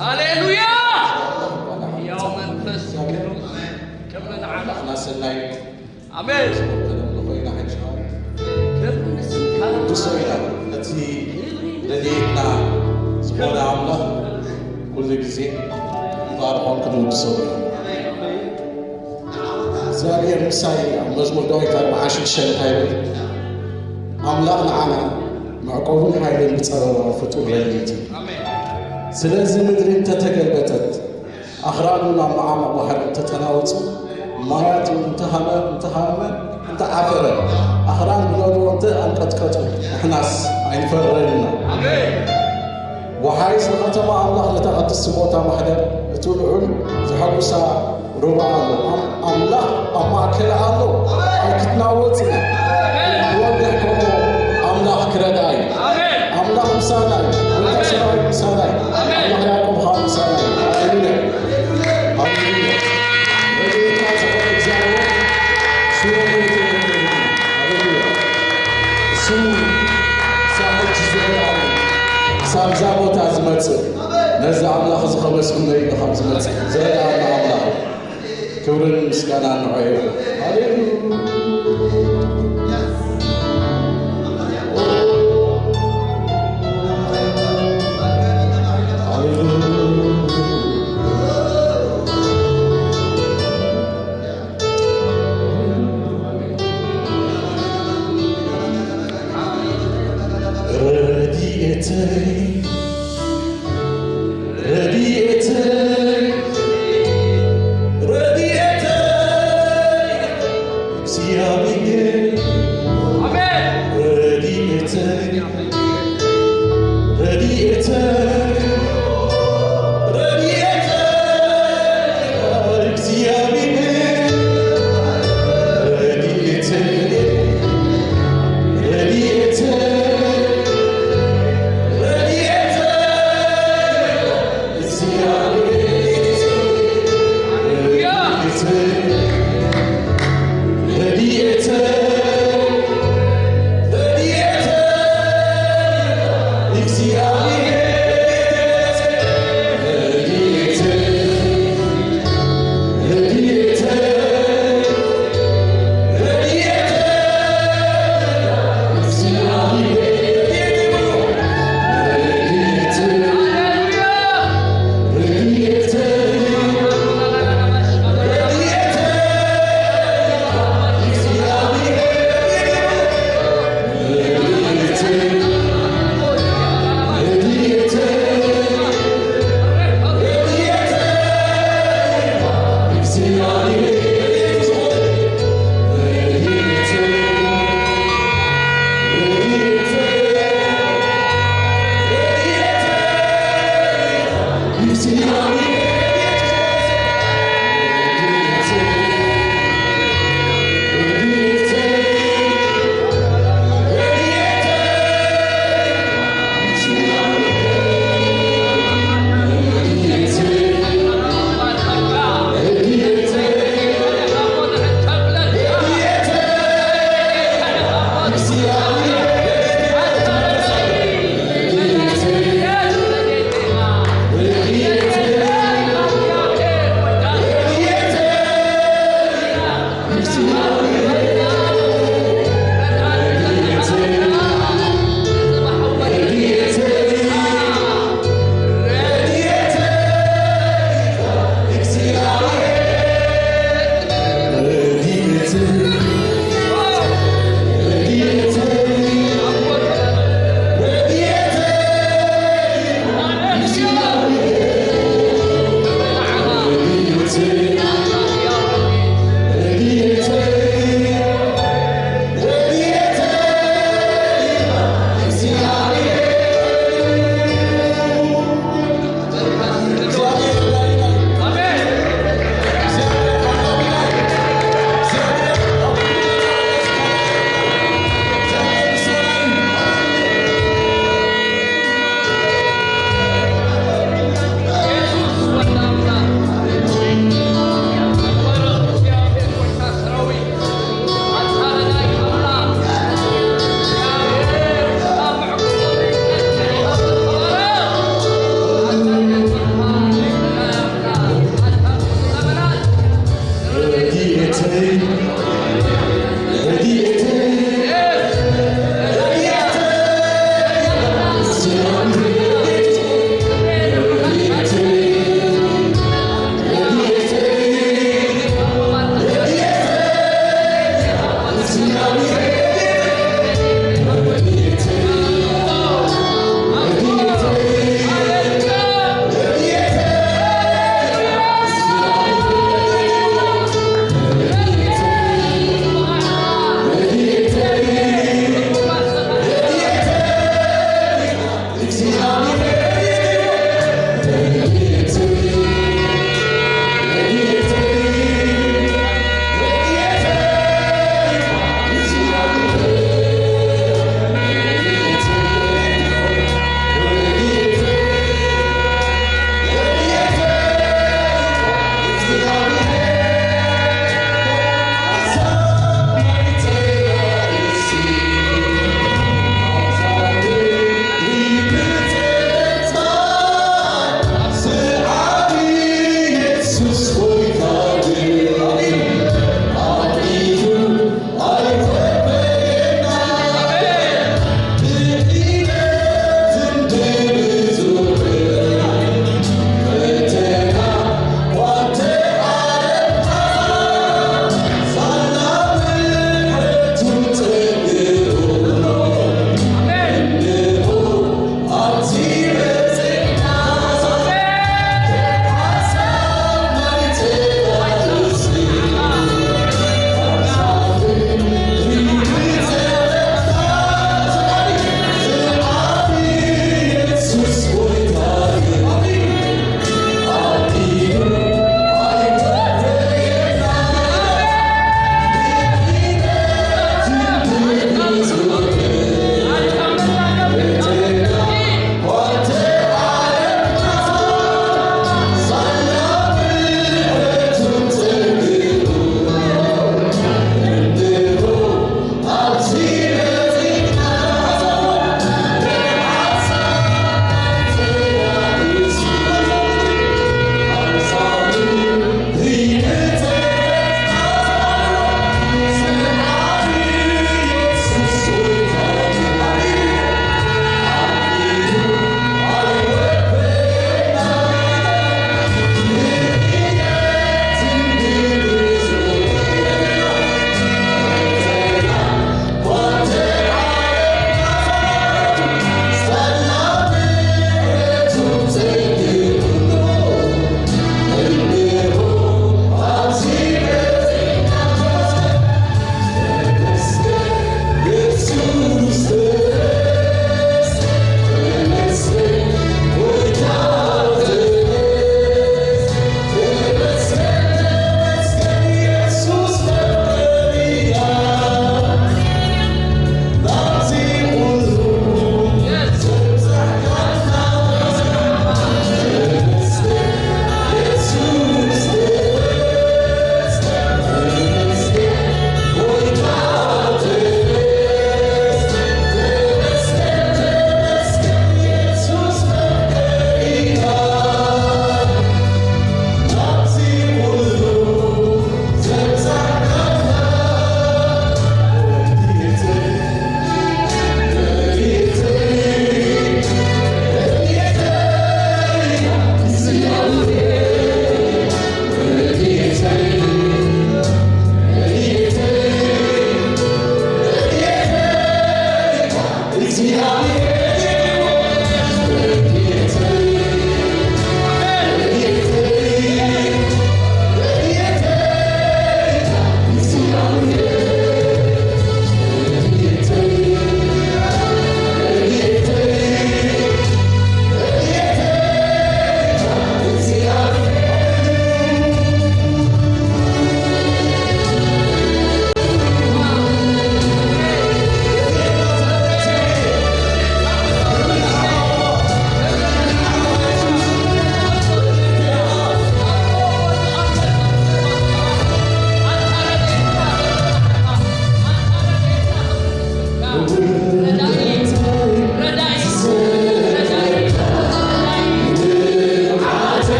ሃሌሉያ! ያው መንፈስ ቅዱስ ክብሪ ንዓኻ። ኣምላኽና ሰናይ ኣሜን። ተለምዶ ኮይና ሕጂ ክብሪ ንስምካ። ቅዱስ ኮይና ነቲ ረድኤትና ዝኾነ ኣምላኽ ኩሉ ግዜ ንባርኾን ክንውድሶን ኢና። እግዚኣብሔር ምሳይ ኣብ መዝሙር ዳዊት ኣርብዓ ሽዱሽተ እንታይ ይብል? ኣምላኽ ንዓና መዕቆብን ሓይልን ብጸበባ ፍጡር ለይት እዩ። ስለዚ ምድሪ እንተተገልበጠት፣ ኣኽራን እውን ኣብ መዓሙቕ ባሕሪ እንተተናወጹ፣ ማያት እውን እንተሃመ-፣ እንተሃመ-፣ እንተዓፈረ፣ ኣኽራን ብነብሮ እንተ ኣንቀጥቀጡ፣ ንሕናስ ኣይንፈርርን ኢና። ወሓይዝ ንኸተማ ኣምላኽ፣ ነታ ቅድስቲ ቦታ ማሕደር፣ እቲ ልዑል ዘሐጉሳ ሩባ ኣሎ። ኣም-፣ ኣምላኽ ኣብ ማእከላ ኣሎ። ኣይክትናወጽ እያ። ክወግሕ ከሎ ኣምላኽ ክረድኣ እዩ። ኣምላኽ ምሳና እዩ። ጎይታ ሰራዊት ምሳና እዩ። ኣምላኽ ያዕቆብ ኸኣ ምሳና እዩ። ሃሌሉያ። ሃሌሉያ። ረድኤትና ዝኾነ እግዚኣብሔር ስሙ ሃሌሉያ። ስሙ ክሳብ ሕጂ ዝረድኣኒ፣ ክሳብ እዛ ቦታ ዝመጽእ፣ ነዚ ኣምላኽ እዚ ከመስግኖ ኢለ ካብ ዝመጽእ ዝረድኣኒ ኣምላኽ እዩ። ክብርን ምስጋናን ንዕኡ ይኹን። ሃሌሉያ። ሃሌሉያ። ረድኤተይ፣ ረድኤተይ፣ ረድኤተይ፣ እግዚኣብሔር። ኣሜን። ረድኤተይ፣ ረድኤተይ፣ ረድኤተይ፣ እግዚኣብሔር። ረድኤተይ፣ ረድኤተይ፣ ረድኤተይ፣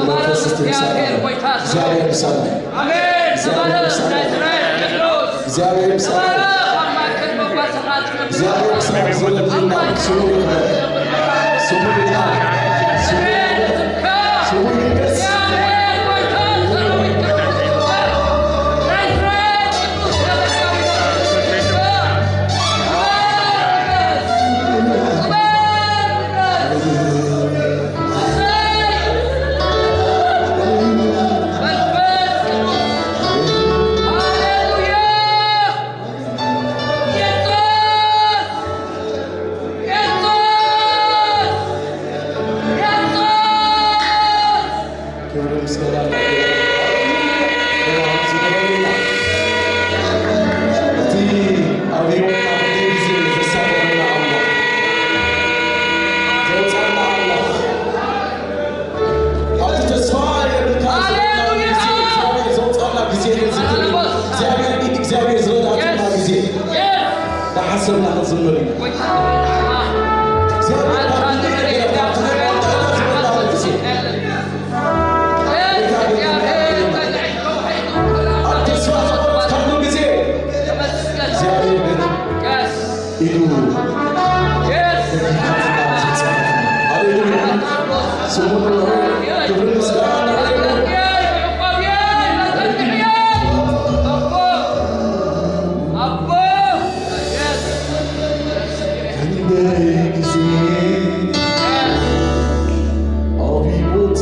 መንፈስ እቲ ምሳና። እግዚኣብሔር ምሳና። ኣሜን። ተባረኽ ናይ እስራኤል ቅዱስ። እግዚኣብሔር ምሳና። ተባረኽ ኣብ ማእከል መጓሰታት ቅዱስ። እግዚኣብሔር ምሳና። ዘወድና ስሙ ይኽበር። ስሙ ይልዓል። ስሙ ይንገስ። ክብሪ ምስጋና ንኣምላኽ። እቲ ኣብ ህይወትና ክንደይ ግዜ ዘሳደረና ኣምላኽ፣ ዘውፃና ኣምላኽ፣ ኣብቲ ተስፋ የብልካ ዝበልና ግዜ እግዚኣብሔር ዘውፃና ግዜ እዩ። እግዚኣብሔር ኢድ እግዚኣብሔር ዝረዳትና ግዜ። እናሓሰብና ክንዝምር ኢና። እግዚኣብሔር ካብ ክንደይ ነገር፣ ካብ ክንደይ ነገር ዝበልናሉ ግዜ፣ ኣብ ተስፋ ዝቆረጽካሉ ግዜ፣ እግዚኣብሔር ግን ኢዱ ሃሌሉያ። ስሙ ክብሪ ምስጋና ክንደይ ግዜ ኣብ ህይወት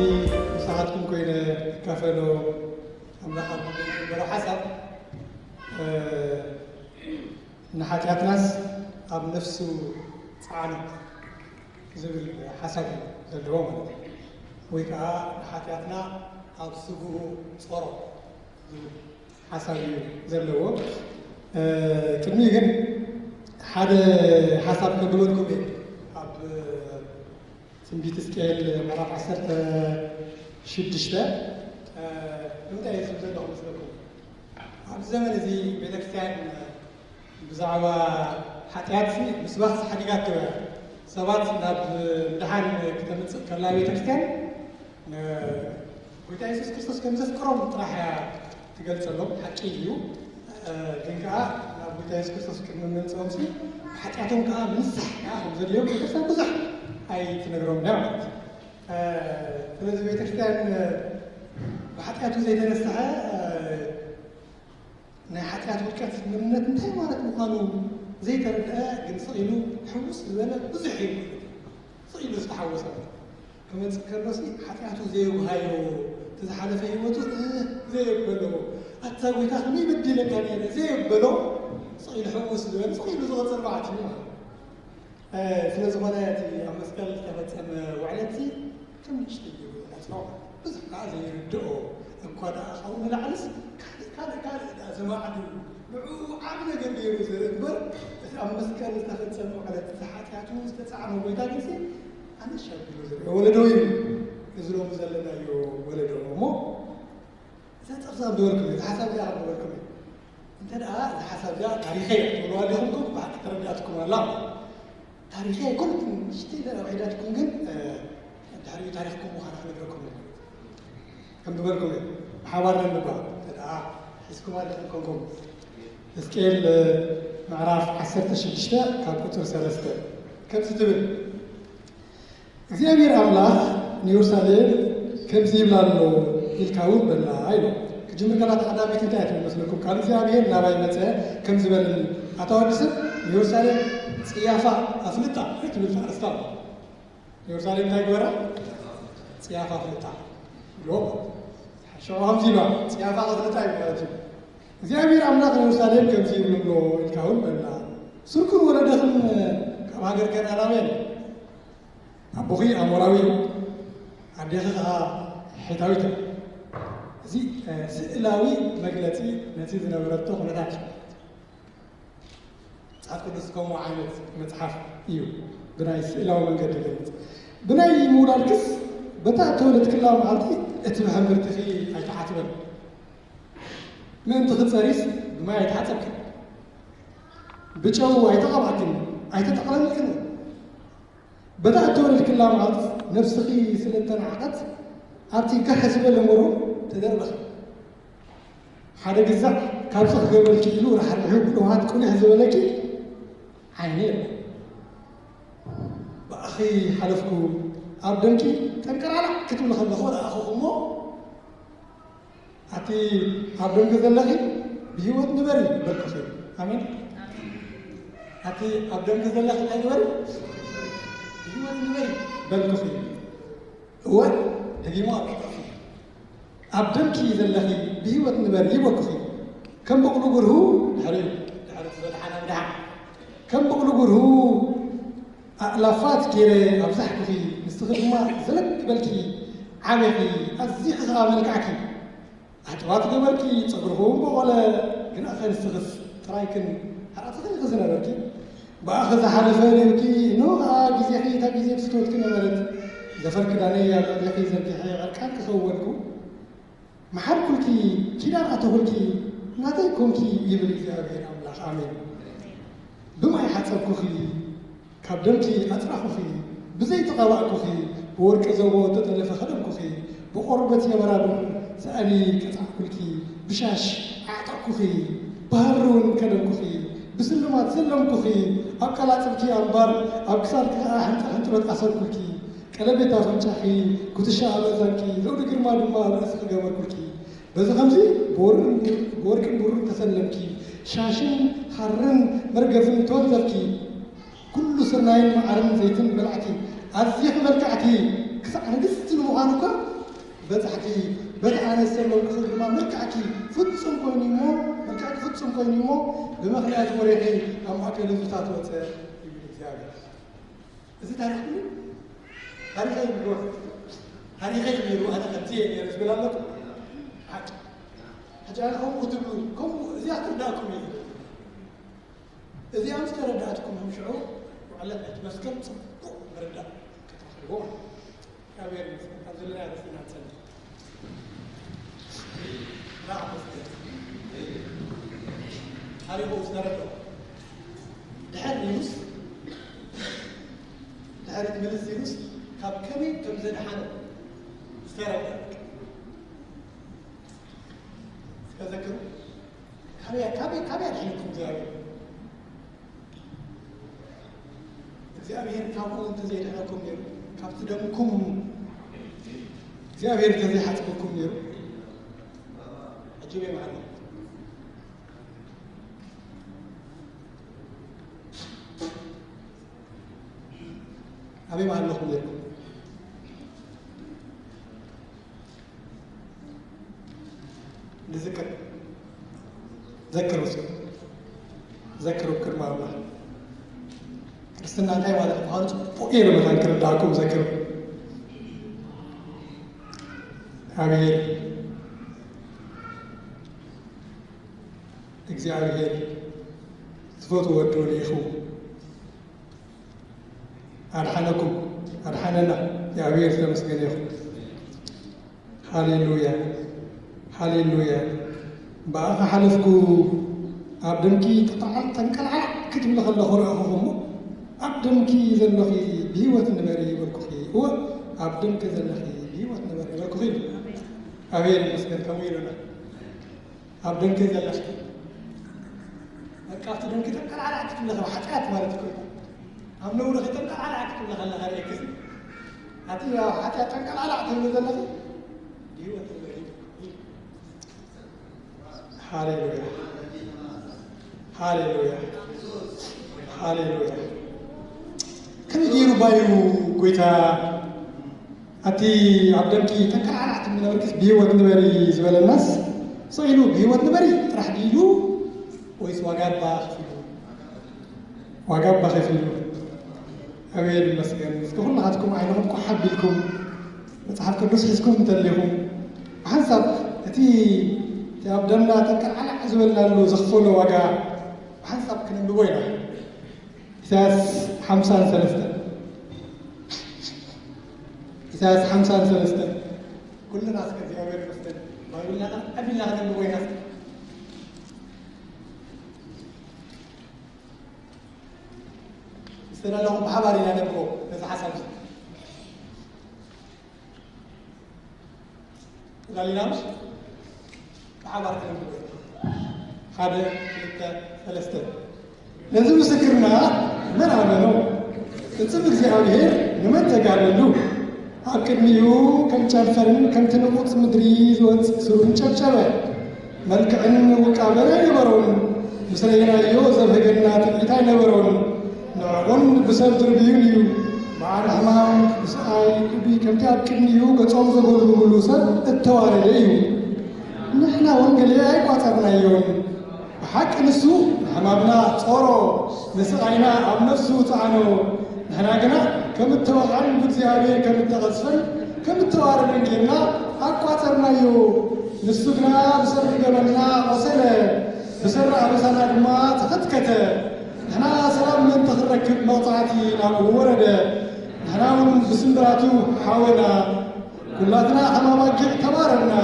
ምሳኻትኩም ኮይነ ክካፈሎ ኣምላኽ ኣብ ልበይ ዝነበረ ሓሳብ፣ እ፣ ንሓጢኣትናስ ኣብ ነፍሱ ጸዓኖ ዝብል ሓሳብ እዩ ዘለዎ ማለት እዩ። ወይ ከዓ ንሓጢኣትና ኣብ ስግኡ ጾሮ ዝብል ሓሳብ እዩ ዘለዎ። እ፣ ቅድሚ ግን ሓደ ሓሳብ ከብለልኩም እየ። ኣብ ትንቢት ሕዝቅኤል ምዕራፍ ዓሰርተ ሽዱሽተ፣ እ፣ ንምንታይ እዩ ዝብል ዘለኹ መስለኩም? ኣብዚ ዘመን እዚ ቤተክርስትያን ብዛዕባ ሓጢኣት ምስባኽ ሓዲጋቶ እያ። ሰባት ናብ ምድሓን ክተምጽእ ከላ ቤተክርስትያን፣ እ፣ ጎይታ የሱስ ክርስቶስ ከም ዘፍቅሮም ጥራሕ እያ ትገልጸሎም። ሓቂ እዩ። እ፣ ግን ከኣ ናብ ጎይታ የሱስ ክርስቶስ ቅድሚ ምምጽኦም ሲ ሓጢኣቶም ከኣ ምንሳሕ ከኣ ከም ዘድልዮም ቤተክርስትያን ብዙሕ ኣይትነግሮም እያ ማለት እዩ። እ፣ ስለዚ ቤተክርስትያን፣ እ፣ ብሓጢኣቱ ዘይተነስሐ፣ እ፣ ናይ ሓጢኣት ውድቀት መንነት እንታይ ማለት ምዃኑ ዘይተረድአ፣ ግን ስቕ ኢሉ ሕውስ ዝበለ ብዙሕ እዩ ማለት እዩ። ስቕ ኢሉ ዝተሓወሰ ክመጽእ ከሎሲ ሓጢኣቱ ዘየጉሃዮ፣ እቲ ዝሓለፈ ህይወቱ፣ እ፣ ዘየበሎ፣ ኣታ ጎይታ ከመይ በዲለካ ነይረ ዘየበሎ፣ ስቕ ኢሉ ሕውስ ዝበለ፣ ስቕ ኢሉ ዝቐጽል መዓት እዩ ማለት እዩ። እ፣ ስለ ዝኾነ እቲ ኣብ መስቀል ዝተፈጸመ ውዕለትሲ ከም ንእሽተይ ገይሩ ይቖጽሮ። ብዙሕ ከኣ ዘይርድኦ፣ እንኳ ደኣ ካብኡ ንላዕልስ ካልእ፣ ካልእ፣ ካልእ ደኣ ዘማዕዱ፣ ንዕኡ ዓቢ ነገር ገይሩ ዝርኢ እምበር፣ እቲ ኣብ መስቀል ዝተፈጸመ ውዕለት፣ እዚ ሓጢኣቱ ዝተጻዕኖ ጎይታ ግንሲ ኣነሽ ኣቢሉ ዝርኢ ወለዶ እዩ። እዚ ሎሚ ዘለናዮ ወለዶ እሞ፣ እዛ ጸብጻብ ዝበልኩም እዩ፣ እዛ ሓሳብ እዚኣ ዝበልኩም እዩ። እንተ ደኣ እዛ ሓሳብ እዚኣ ታሪኸይ እያ ትብልዋ ኣለኹም፣ ብሓቂ ተረዲኣትኩም ኣላ። ታሪኸይ ኣይኮነትን፣ ንእሽተይ ኢለ ውሒዳትኩም ግን፣ እ፣ ድሕሪኡ ታሪኽኩም ምዃና ክነግረኩም እየ። ከም ዝበልኩም እየ፣ ብሓባር ነንብባ። እንተ ደኣ ሒዝኩም ኣለኹም ኮንኩም። ሕዝቅኤል፣ እ፣ ምዕራፍ ዓሰርተ ሽዱሽተ ካብ ቁጽሪ ሰለስተ ከምዚ ትብል፣ እግዚኣብሔር ኣምላኽ ንየሩሳሌም ከምዚ ይብላ ኣሎ ኢልካ እውን በላ ኢሎ። ክጅምር ከላ እታ ቀዳመይቲ እንታይ እያ ትብል መስለኩም? ቃል እግዚኣብሔር ናባይ መጸ ከምዚ በለኒ፣ ኣታ ወዲ ሰብ ንየሩሳሌም ጽያፋ ኣፍልጣ ትብል ኣርእስታ ኣሎ። ንየሩሳሌም እንታይ ግበራ? ጽያፋ ኣፍልጣ ኢሎ። ሽዑ ከምዚ ኢልዋ፣ ጽያፋ ኣፍልጣ እዩ ማለት እዩ። እግዚኣብሔር ኣምላኽ ንየሩሳሌም ከምዚ ይብል ኣሎ ኢልካ እውን በላ፣ ስርኩን ወለደኽን ካብ ሃገር ከነኣናውያን፣ ኣቦኺ ኣሞራዊ እዩ፣ ኣዴኺ ኸዓ ሒታዊት እያ። እዚ፣ እ፣ ስእላዊ መግለጺ ነቲ ዝነበረቶ ኩነታት እዩ። መጽሓፍ ቅዱስ ከምኡ ዓይነት መጽሓፍ እዩ፣ ብናይ ስእላዊ መንገዲ ይገልጽ። ብናይ ምውላድክስ በታ እተወለድክላ መዓልቲ እቲ ብሕምብርትኺ ኣይተዓትበን፣ ምእንቲ ክትጸርይስ ብማይ ኣይተሓጸብክን፣ ብጨው ኣይተቐባእክን፣ ኣይተጠቕለልክን። በታ እተወለድክላ መዓልቲ ነፍስኺ ስለ እተናዕቐት፣ ኣብቲ ጋሕ ዝበለ መሮ ተደርበኺ። ሓደ ግዛዕ ካብዚ ክገብረልኪ ኢሉ ራሕሪሑ ብልውሃት ቁሊሕ ዝበለኪ ዓይኒ የለን። ብኣኺ ሓለፍኩ፣ ኣብ ደምኪ ጠንቀራላዕ ክትብሊ ከለኹ ረኣኹኺ እሞ፣ ኣቲ ኣብ ደምኪ ዘለኺ ብህይወት ንበሪ በልኩኺ። ኣሜን። ኣቲ ኣብ ደምኪ ዘለኺ እንታይ ንበሪ? ብህይወት ንበሪ በልኩኺ። እወ፣ ደጊሙ ኣብ ደምኪ፣ ኣብ ደምኪ ዘለኺ ብህይወት ንበሪ በልኩኺ። ከም በቕሉ ጉርሁ ድሕሪኡ፣ ድሕሪ እቲ ዘድሓና ምድሓን፣ ከም በቕሉ ጉርሁ ኣእላፋት ገይረ ኣብዛሕኩኺ፣ ንስኺ ድማ ዘለግ በልኪ፣ ዓበኺ፣ ኣዚኺ ኸኣ መልካዕኪ። ኣሕጽባት ገበርኪ፣ ጸጉርኺ እውን በቖለ፣ ግናኸ ንስኽስ ጥራይክን ሓራትኽን ኢኺ ዝነበርኪ። ብኣኺ ዝሓለፈ ነይርኪ፣ እንሆ ኸኣ ግዜኺ እታ ግዜ ፍትወትኪ ነበረት። ዘፈር ክዳነይ ኣብ ልዕሌኺ ዘርጊሐ ዕርቃንኪ ከወልኩ። መሓልኩልኪ፣ ኪዳን ኣተኹልኪ፣ ናተይ ኮንኪ ይብል እግዚኣብሔር ኣምላኽ። ኣሜን። ብማይ ሓጸብኩኺ፣ ካብ ደምኪ ኣጽራኹኺ፣ ብዘይቲ ቀባእኩኺ፣ ብወርቂ ዘቦ እተጠለፈ ከደንኩኺ፣ ብቆርበት የበራብር ሰእኒ ቀጻዕኩልኪ፣ ብሻሽ ኣዕጠቕኩኺ፣ ብሃሪ እውን ከደንኩኺ፣ ብስልማት ዘለምኩኺ፣ ኣብ ቀላጽምኪ ኣምባር፣ ኣብ ክሳድኪ ኸኣ ሕንጥር ሕንጥሮት ኣሰርኩልኪ፣ ቀለቤት ኣፍንጫኺ፣ ኩትሻ ኣብ እዛንኪ፣ ዘውዲ ግርማ ድማ ኣብ ርእስኺ ገበርኩልኪ። በዚ ኸምዚ ብወርቅን ብወርቅን ብሩርን ተሰለምኪ፣ ሻሽን ሃርን መርገፍን ተወንዘፍኪ። ኩሉ ስርናይን መዓርን ዘይትን በላዕኪ፣ ኣዚኺ መልካዕቲ፣ ክሳዕ ንግስቲ ንምዃን እኳ በጻሕኪ። በቲ ኣነ ዝሰለምኩ ሰብ ድማ መልክዕኪ ፍጹም ኮይኑ እሞ፣ መልክዕኪ ፍጹም ኮይኑ እሞ፣ ብመኽንያት ወሬኺ ኣብ ማእከል ህዝብታት ወጸ ይብል እግዚኣብሔር። እዚ ታሪኽ ድዩ? ታሪኸይ ይብልዎ። ታሪኸይ ነይሩ፣ ኣነ ከምዚ እየ ነይሩ ዝብል ኣለኩ። ሓቂ። ሕጂ ኣነ ከምኡ ክትብሉ፣ ከምኡ እዚኣ ትርዳእኩም እየ ዝብል። እዚኣ ምስ ተረዳእትኩም፣ ሽዑ ውዕለት ናይቲ መስቀል ጽቡቕ ምርዳእ ክትረኽብዎ። እግዚኣብሔር ይመስገን። ካብ ዘለና ኣረፊና ንጸሊ። ራዕ መስገን። ታሪኹ ምስ ተረድኦ፣ ድሕር ኢሉስ፣ ድሕሪት ምልስ ኢሉስ፣ ካብ ከመይ ከም ዘድሓኖ ዝተረድኦ። እስከ ዘክሩ። ካበይ፣ ካበይ፣ ካበይ ኣድሒንኩም እግዚኣብሔር? እግዚኣብሔር ካብኡ እንተዘየድሐኩም ነይሩ፣ ካብቲ ደምኩም እግዚኣብሔር እንተዘይሓጽበኩም ነይሩ፣ ሕጂ በይ መዓልኩም። ኣበይ መዓልኩም ነይርኩም? ንዝክር። ዘክሩ እስኪ። ዘክሩ ቅድሚ ኣምላኽ። ክርስትና እንታይ ማለት ምዃኑ ጽቡቕ ገይሩ መታን ክርዳእኩም ዘክሩ። እግዚኣብሔር፣ እግዚኣብሔር ዝፈትዎ ወዱ ልኢኹ ኣድሓነኩም፣ ኣድሓነና። እግዚኣብሔር ዝተመስገነ ይኹን። ሃሌሉያ፣ ሃሌሉያ። ብኣኻ ሓለፍኩ፣ ኣብ ደምኪ ተጣዓል-፣ ተንቀልዓላዕ ክትብሊ ከለኹ ረኣኹኹ እሞ፣ ኣብ ደምኪ ዘለኺ ብህይወት ንበሪ በልኩኺ። እወ፣ ኣብ ደምኪ ዘለኺ ብህይወት ንበሪ በልኩኺ። ኣቤል ይመስገን፣ ከምኡ ኢሉና። ኣብ ደምኪ ዘለኺ፣ በቃ፣ ኣብቲ ደምኪ ተንቀልዓላዕ ክትብሊ ከለኺ፣ ሓጢኣት ማለት እኮ እዩ። ኣብ ነውርኺ ተንቀልዓላዕ ክትብሊ ከለኻ ርእየኪ፣ ኣቲ ኣብ ሓጢኣት ተንቀልዓላዕ ትብሊ ዘለኺ፣ ብህይወት ንበሪ። ሃሌሉያ፣ ሃሌሉያ፣ ሃሌሉያ። ከመይ ገይሩ ባዩ ጎይታ ኣቲ ኣብ ደምኪ ተንቀላዕላዕ ትብሊ ነበርክስ ብህይወት ንበሪ ዝበለናስ፣ ስቕ ኢሉ ብህይወት ንበሪ ጥራሕ ድዩ ኢሉ ወይስ ዋጋ እባ ከፊሉ? ዋጋ እባ ከፊሉ። ኣቤል ይመስገን። እስኪ ኩላትኩም ዓይንኹም ቋሕ ኣቢልኩም መጽሓፍ ቅዱስ ሒዝኩም እንተሊኹም፣ ብሓንሳብ እቲ፣ እቲ ኣብ ደምና ተንቀላዕላዕ ዝበልናሉ ዘኽፈሎ ዋጋ ብሓንሳብ ክነንብቦ ኢና። ኢሳያስ ሓምሳን ሰለስተን። ኢሳያስ ሓምሳን ሰለስተን። ኩልና እስከ እግዚኣብሔር ይመስገን ባይብልና ኣቢልና ክነንብቦ ኢና። ምስ ተደለኹም ብሓባር ኢና ነንብቦ ነዚ ሓሳብ እዚ። ዳሊናምስ ብሓባር ተነብቦ። ሓደ፣ ክልተ፣ ሰለስተ። ነዚ ምስክርና መን ኣመኖ? ፍጽም እግዚኣብሔር ንመን ተጋደሉ? ኣብ ቅድሚኡ ከም ጨንፈርን ከምቲ ንቑጽ ምድሪ ዝወጽእ ሱሩን ጨብጨበ። መልክዕን ውቃበን ኣይነበሮን። ምስ ረኣይናዮ ዘብህገና ትምኒት ኣይነበሮን። ንዕኡን ብሰብ ድርብዩን እዩ። መዓር ሕማም፣ ብስቓይ፣ ልቢ ከምቲ ኣብ ቅድሚኡ ገጾም ዘጎልጉሉ ሰብ እተዋረደ እዩ። ንሕና ወንጌል ኣይቋጸርናዮን። ብሓቂ ንሱ ንሕማምና ጾሮ፣ ንስቓይና ኣብ ነፍሱ ጸዓኖ። ንሕና ግና ከም እተወቕዐን ብእግዚኣብሔር ከም እተቐዝፈን ከም እተዋረደን ጌርና ኣቋጸርናዮ። ንሱ ግና ብሰሪ ገበንና ቆሰለ፣ ብሰሪ ኣበሳና ድማ ተኸትከተ። ንሕና ሰላም ምእንቲ ክንረክብ መቕጻዕቲ ናብኡ ወረደ። ንሕና እውን ብስምብራቱ ሓወና። ኩላትና ከም ኣባጊዕ ተባረርና፣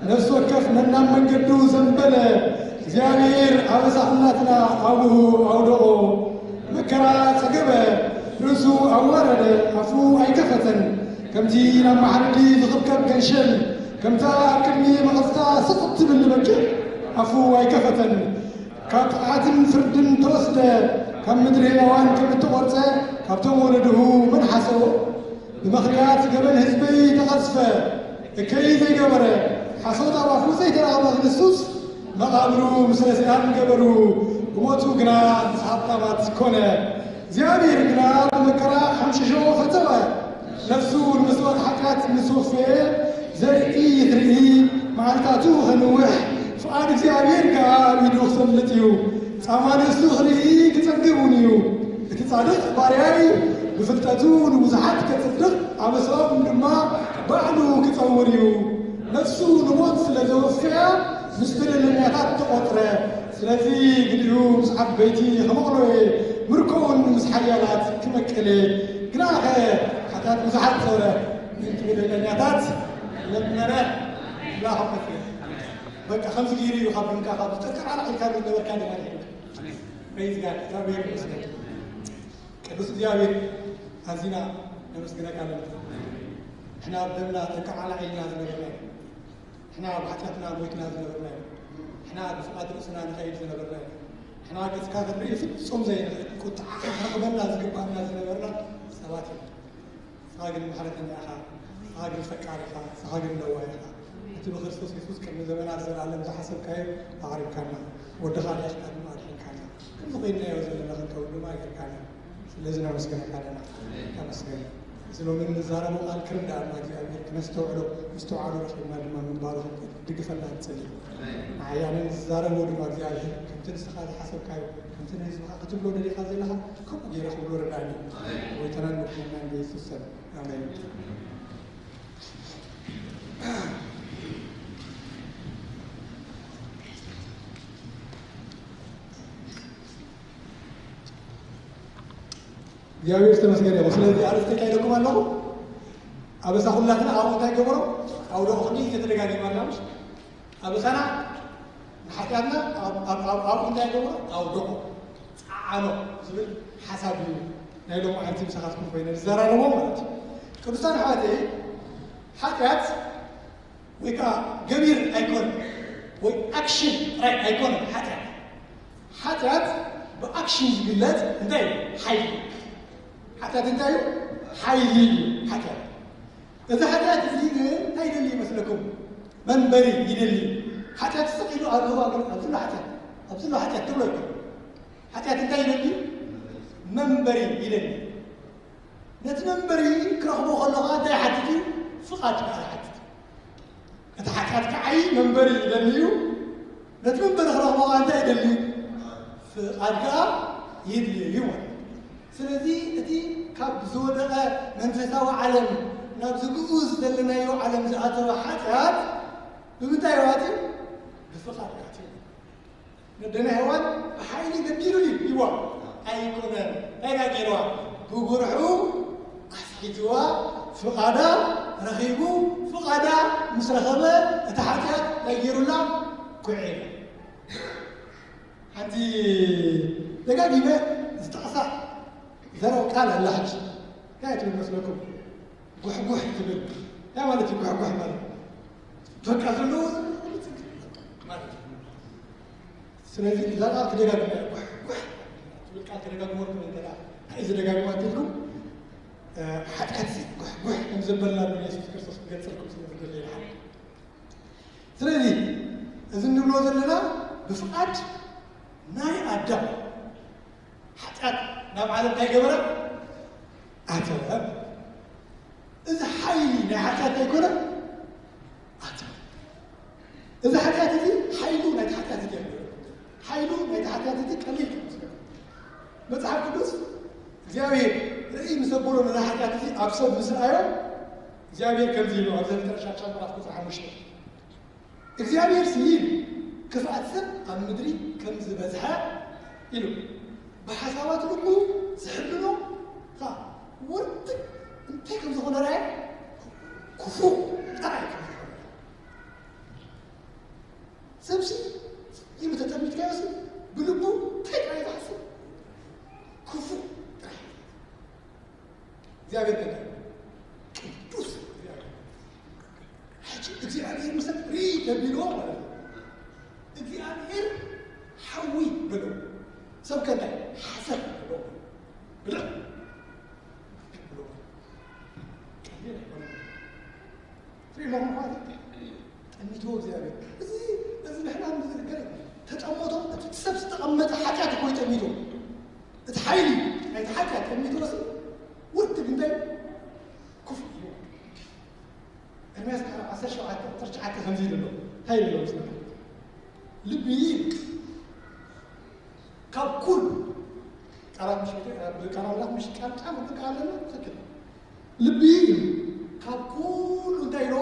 ነፍሲ ወከፍ ነናብ መንገዱ ዘንበለ። እግዚኣብሔር ኣበሳ ኩላትና ኣብኡ ኣውደቖ። መከራ ጸገበ፣ ርእሱ ኣዋረደ፣ ኣፉ ኣይከፈተን። ከምቲ ናብ ማሕረዲ ዝኽብከብ ገንሸል፣ ከምታ ኣብ ቅድሚ መቐዝታ ስቕ እትብል በጊዕ ኣፉ ኣይከፈተን። ካብ ጥቕዓትን ፍርድን ተወስደ፣ ካብ ምድሪ ሕያዋን ከም እተቖርጸ፣ ካብቶም ወለድሁ መን ሓሰቦ? ብምኽንያት ገበን ህዝበይ ተቐዝፈ፣ እከይ ዘይገበረ፣ ሓሶት ኣብ ኣፉ ዘይተራኸበ ክንሱስ፣ መቓብሩ ምስ ረሲኣን ገበሩ፣ ብሞቱ ግና ምስ ሃብታማት ኮነ። እግዚኣብሔር ግና ብመከራ ሓምሽሾ ፈተወ። ነፍሱ ንምስዋር ሓጢኣት ምስ ወፈየ ዘርኢ ክርኢ፣ መዓልታቱ ኸንውሕ፣ ፍቓድ እግዚኣብሔር ከኣ ኣብ ኢዱ ክሰልጥ እዩ። ጻማ ነፍሱ ክርኢ ክጸግብ እውን እዩ። እቲ ጻድቕ ባርያይ ብፍልጠቱ ንብዙሓት ከጽድቕ፣ ኣበሳኦም ድማ ባዕሉ ክጸውር እዩ። ነፍሱ ንሞት ስለ ዘወፈያ ምስ በደለኛታት ተቖጽረ። ስለዚ ግዲኡ ምስ ዓበይቲ ክመቕሎ እየ፣ ምርኮውን ምስ ሓያላት ክመቅል እየ። ግናኸ ሓጢኣት ብዙሓት ዞረ፣ ምእንቲ በደለኛታት ለመነ። ኣምላኽ ይመስገን። በቃ ከምዚ ገይሩ እዩ ካብ ድንካ ካብ ዝጠቅዕ ዓላቕ ኢልካ ዝነበርካ ድማ ይሕልፍ። Praise God። እግዚኣብሔር ይመስገን። ቅዱስ እግዚኣብሔር ኣዚና ነመስግነካ ኣለና። ንሕና ኣብ ደምና ጠቅዕ ዓላቕ ኢልና ዝነበርና ኢና። ንሕና ኣብ ሓጢኣትና ሞትና ዝነበርና ኢና። ንሕና ብፍቓድ ርእስና ንኸይድ ዝነበርና ኢና። ንሕና ገጽካ ክንርኢ ፍጹም ዘይንኽእል፣ ቁጥዓኻ ክረኽበና ዝግባእና ዝነበርና ሰባት ኢና። ንስኻ ግን ምሕረተኛ ኢኻ። ንስኻ ግን ፈቃር ኢኻ። ንስኻ ግን ለዋህ ኢኻ። እቲ ብክርስቶስ የሱስ ቅድሚ ዘመናት ዘለኣለም ዝሓሰብካዮ ኣቕሪብካና። ወድኻ ልኢኽካ ድማ ኣድሒንካና። ከምዚ ኮይንናዮ ዘለና ክንከውን ድማ ጌርካና። ስለዚ ነመስግነካ ኣለና። ተመስገን። እዚ ሎሚ እንዛረቦ ቃል ክርድኣና እግዚኣብሔር ክነስተውዕሎ፣ ምስትውዓሉ ረኺብና ድማ ምንባሩ ክትድግፈና ንጽሊ። ንዓያነ ንዝዛረቦ ድማ እግዚኣብሔር ከምቲ ንስኻ ዝሓሰብካዮ፣ ከምቲ ንህዝብኻ ክትብሎ ደሊኻ ዘለኻ ከምኡ ገይረ ክብሎ ርድኣኒ። ጎይታናን መድሓኒናን ብየሱስ ስም። ኣሜን። እግዚኣብሔር ዝተመስገነ ይኹን። ስለዚ ኣርእስቲ እንታይ ኢለኩም ኣለኹ? ኣበሳ ኩላትና ኣብኡ እንታይ ገበሮ? ኣውደቑ ክንዲ ግዜ ተደጋጊማ ኣላ፣ ምሽ? ኣበሳና ንሓጢኣትና ኣብ-፣ ኣብ-፣ ኣብ-፣ ኣብኡ እንታይ ገበሮ? ኣውደቑ፣ ጸዓኖ ዝብል ሓሳብ እዩ ናይ ሎሚ ዓንቲ ምሳኻትኩም ኮይነ ዝዘራረቦ ማለት እዩ። ቅዱሳን ኣሕዋተይ፣ ሓጢኣት ወይ ከዓ ገቢር ኣይኮነን፣ ወይ ኣክሽን ጥራይ ኣይኮነን ሓጢኣት። ሓጢኣት ብኣክሽን ዝግለጽ እንታይ እዩ? ሓይሊ። ሓጢኣት እንታይ እዩ? ሓይሊ እዩ ሓጢኣት። እዚ ሓጢኣት እዚ ግን እንታይ ይደሊ ይመስለኩም? መንበሪ ይደሊ። ሓጢኣት ስቕ ኢሉ ኣብ ህዋ ግን ኣብዚ ኣሎ ሓጢኣት፣ ኣብዚ ኣሎ ሓጢኣት ትብሎ ኣይኮነን። ሓጢኣት እንታይ ይደሊ? መንበሪ ይደሊ። ነቲ መንበሪ ክረኽቦ ከሎ ኸዓ እንታይ ይሓትት እዩ? ፍቓድ ከኣ ይሓትት እዩ። እቲ ሓጢኣት ክዓዪ መንበሪ ይደሊ እዩ። ነቲ መንበሪ ክረኽቦ ኸዓ እንታይ ይደሊ እዩ? ፍቓድ ከኣ የድልዮ እዩ ማለት እዩ። ስለዚ እቲ ካብ ዝወደቐ መንፈሳዊ ዓለም ናብዚ ግኡዝ ዘለናዮ ዓለም ዝኣተወ ሓጢኣት ብምንታይ እዩ ኣትዩ? ብፍቓድ እዩ ኣትዩ። ነደና ሄዋን ብሓይሊ ገዲዱ ድዩ ሂብዋ? ኣይኮነን። እንታይ ደኣ ገይርዋ? ብጉርሑ ኣስሒትዋ፣ ፍቓዳ ረኺቡ፣ ፍቓዳ ምስ ረኸበ፣ እቲ ሓጢኣት እንታይ ገይሩላ? ኩዒ። ሓንቲ ደጋጊመ ዝጠቕሳ ዘረባ ቃል ኣላ ሕጂ። እንታይ ትብል መስለኩም? ጉሕጉሕ ትብል። እንታይ ማለት እዩ ጉሕጉሕ ማለት? በቃ ዘለዎ ዘሎ ኩሉ ጽንቅቅ ማለት እዩ። ስለዚ እዛ ቃል ክደጋግማ እየ። ጉሕጉሕ ትብል ቃል ተደጋግመልኩም እንተ ደኣ፣ እንታይ እዩ ዝደጋግማ እንተልኩም፣ እ፣ ሓጢኣት እዚ ጉሕጉሕ ከም ዘበልና ንየሱስ ክርስቶስ ክገልጸልኩም ስለ ዝደለየ ይሓ-፣ ስለዚ እዚ እንብሎ ዘለና ብፍቓድ ናይ ኣዳም ሓጢኣት ናብ ዓለም እንታይ ገበረ? ኣተወ። እዚ ሓይሊ ናይ ሓጢኣት እንታይ ኮነ? ኣተወ። እዚ ሓጢኣት እዚ ሓይሉ ናይቲ ሓጢኣት እዚ የብሉን። ሓይሉ ናይቲ ሓጢኣት እዚ ቀሊል እዩ ዝመስለኩም። መጽሓፍ ቅዱስ እግዚኣብሔር ርእይ ምስ ኣበሎ ነዚ ሓጢኣት እዚ ኣብ ሰብ ምስ ረኣዮ፣ እግዚኣብሔር ከምዚ ኢሉ ኣብ ዘፍጥረት ሻድሻይ ምዕራፍ ቁጽሪ ሓሙሽተ፣ እግዚኣብሔር ስለ ክፍኣት ሰብ ኣብ ምድሪ ከም ዝበዝሐ ኢሉ፣ ብሓሳባት ልቡ ዝሕልኖ ኸኣ ውርድ እንታይ ከም ዝኾነ ረኣየ፣ ክፉእ ጥራይ ከም ዝኾነ። ሰብሲ ኢሉ ተጠሚትካዮሲ ብልቡ እንታይ ጥራይ ዝሓስብ? ክፉእ ጥራይ። እግዚኣብሔር ከ ቅዱስ እግዚኣብሔር። ሕጂ እግዚኣብሔር ምስ ርኢ ተቢልዎ ማለት እዩ። እግዚኣብሔር ሓዊ በሎ። ሰብ ከ እንታይ ሓሰር በሎ። ብሎ። ብሎ። ቀሊል ኣይኮነን። ትርኢ ኣለኹም ኣሕዋት? ጠሚትዎ እግዚኣብሔር። እዚ፣ እዚ ንሕና ንዝንገር ተጠመቶ፣ እቲ ሰብ ዝተቐመጠ ሓጢኣት እኮ እዩ ጠሚትዎ። እቲ ሓይሊ ናይቲ ሓጢኣት ጠሚትዎ ሲ ውርድ ግን እንታይ? ክፉእ ሓቂ ከምዚ ኢሉ ኣሎ። እንታይ ኢሉ ኣሎ? ልቢ ካብ ኩሉ ቃላት ምሽ ቃል ኣምላኽ ምሽ ቃል ቃል እንተቃለና ትክክል። ልቢ ካብ ኩሉ እንታይ ኢሎ?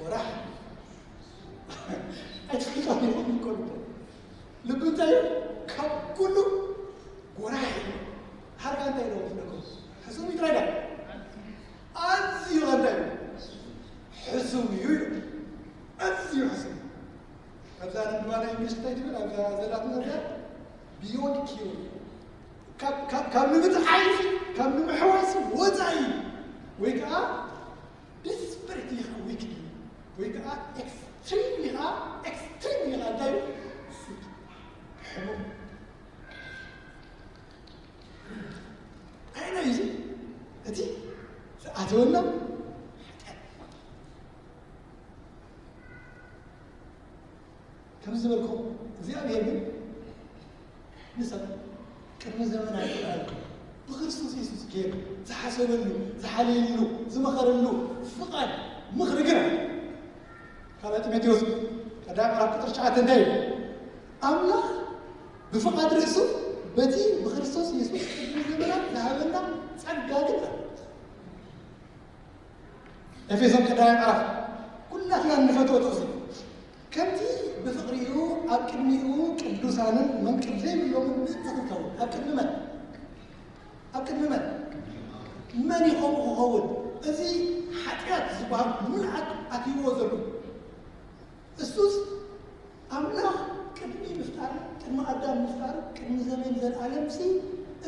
ወራሕ ኣይትፈልጣ ይሆን ይኮን? ልቢ እንታይ እዩ? ካብ ኩሉ ጎራሕ እዩ። ሓርካ እንታይ ኢሎ? ዝነገሩ ሕሱም ይትረዳ። ኣዝዩ እንታይ እዩ? ሕሱም እዩ። ኣዝዩ ሕሱም። ካብዛ ንባና እንግሊሽ እንታይ ትብል? ኣብዛ ዘላትና እዛ ቢዮንድ ኪውሪ፣ ካብ ንምጥዓይ፣ ካብ ንምሕዋይሲ ወፃኢ፣ ወይ ከዓ ዲስፐሬትሊ ከዓ ዊክሊ፣ ወይ ከዓ ኤክስትሪምሊ ከዓ፣ ኤክስትሪምሊ ከዓ እንታይ እዩ? ሕሙም። ኣይና እዩ እቲ ዝኣተወና ሓጢኣት። ከም ዝበልኩ እግዚኣብሔር ግን ንሰብ ቅድሚ ዘመን ኣይተላእኩ ብክርስቶስ የሱስ ገይሩ ዝሓሰበሉ፣ ዝሓለየሉ፣ ዝመኸረሉ ፍቓድ ምኽሪ ግን ኣለ። ካልኣይ ጢሞቴዎስ ቀዳማይ ምዕራፍ ቁጥሪ ትሽዓተ እንታይ እዩ? ኣምላኽ ብፍቓድ ርእሱ በቲ ብክርስቶስ የሱስ ቅድሚ ዘመናት ዝሃበና ጸጋ ግን ኣለ። ኤፌሶን ቀዳማይ ምዕራፍ ኩላትና እንፈትዎ ጥቕሲ። ከምቲ ብፍቕሪኡ ኣብ ቅድሚኡ ቅዱሳንን መንቅብ ዘይብሎምን ምእንቲ ክንከውን። ኣብ ቅድሚ መን? ኣብ ቅድሚ መን? መን እዩ ከምኡ ክኸውን? እዚ ሓጢኣት ዝበሃል ምልኣት ኣትይዎ ዘሎ። እሱስ ኣምላኽ ቅድሚ ምፍጣር፣ ቅድሚ ኣዳም ምፍጣር፣ ቅድሚ ዘመን ዘልኣለምሲ